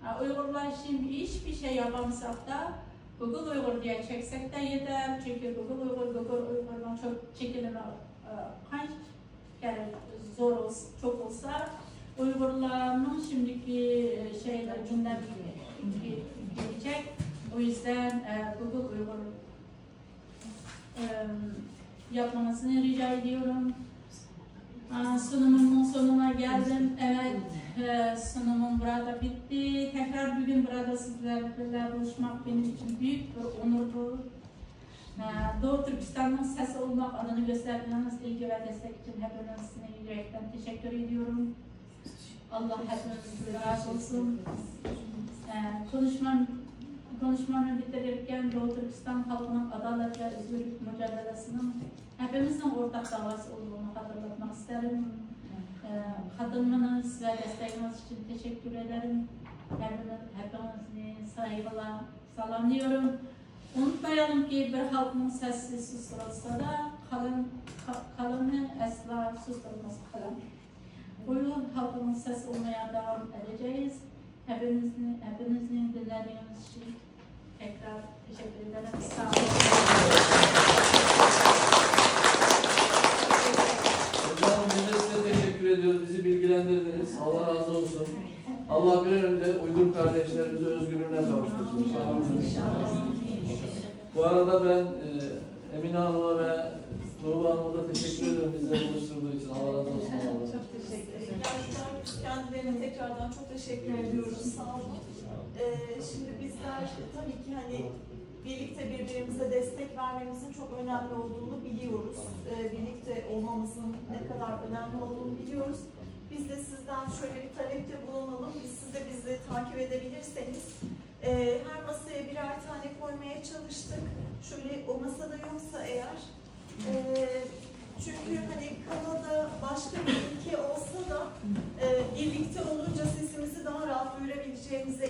E, Uygurlar için hiçbir şey yapamasak da Google Uygur diye çeksek de yeter. Çünkü Google Uygur, Google Uygur'dan çok çekilimi e, kaç kere zor olsa, çok olsa Uygurların şimdiki e, şeyler gündem gelecek. O yüzden e, Google Uygur e, yapmanızı rica ediyorum. Aa, sunumumun sonuna geldim. Evet, e, sunumum burada bitti. Tekrar bugün burada sizlerle buluşmak benim için büyük bir onurdu. E, Doğu Türkistan'ın sesi olmak adını gösterdiğiniz ilgi ve destek için hepinize yürekten teşekkür ediyorum. Allah hepinizden razı olsun. E, konuşmam, konuşmamı bitirirken Doğu Türkistan halkının adalet ve özgürlük mücadelesinin hepimizin ortak davası olduğunu hatırlatmak isterim. E, katılmanız ve desteğiniz için teşekkür ederim. Hepiniz, hepinizi saygıyla selamlıyorum. Unutmayalım ki bir halkın sesi susturulsa da kalın, ka- kalının asla susturulması kalın. Uygur halkının sesi olmaya devam edeceğiz. Hepinizni, hepinizni dinlediğiniz için tekrar teşekkür ederim. Sağ olun. Hocam, biz de size teşekkür ediyoruz. Bizi bilgilendirdiniz. Allah razı olsun. Allah bir an önce Uygur kardeşlerimizi özgürlüğüne kavuştursun. Sağ olun. Bu arada ben e, Emine Hanım'a ve Nurullah Hanım'a da teşekkür ediyorum bizleri buluşturduğu için. Allah razı olsun. Çok teşekkür ederim. Gerçekten biz kendilerine tekrardan çok teşekkür ediyoruz. Sağ olun. Ee, şimdi bizler tabii ki hani birlikte birbirimize destek vermemizin çok önemli olduğunu biliyoruz. Ee, birlikte olmamızın ne kadar önemli olduğunu biliyoruz. Biz de sizden şöyle bir talepte bulunalım. Biz siz de bizi takip edebilirseniz e, her masaya birer tane koymaya çalıştık. Şöyle o masada yoksa eğer. E, çünkü hani Kanada başka bir ülke olsa da e, birlikte olunca sesimizi daha rahat duyurabileceğimize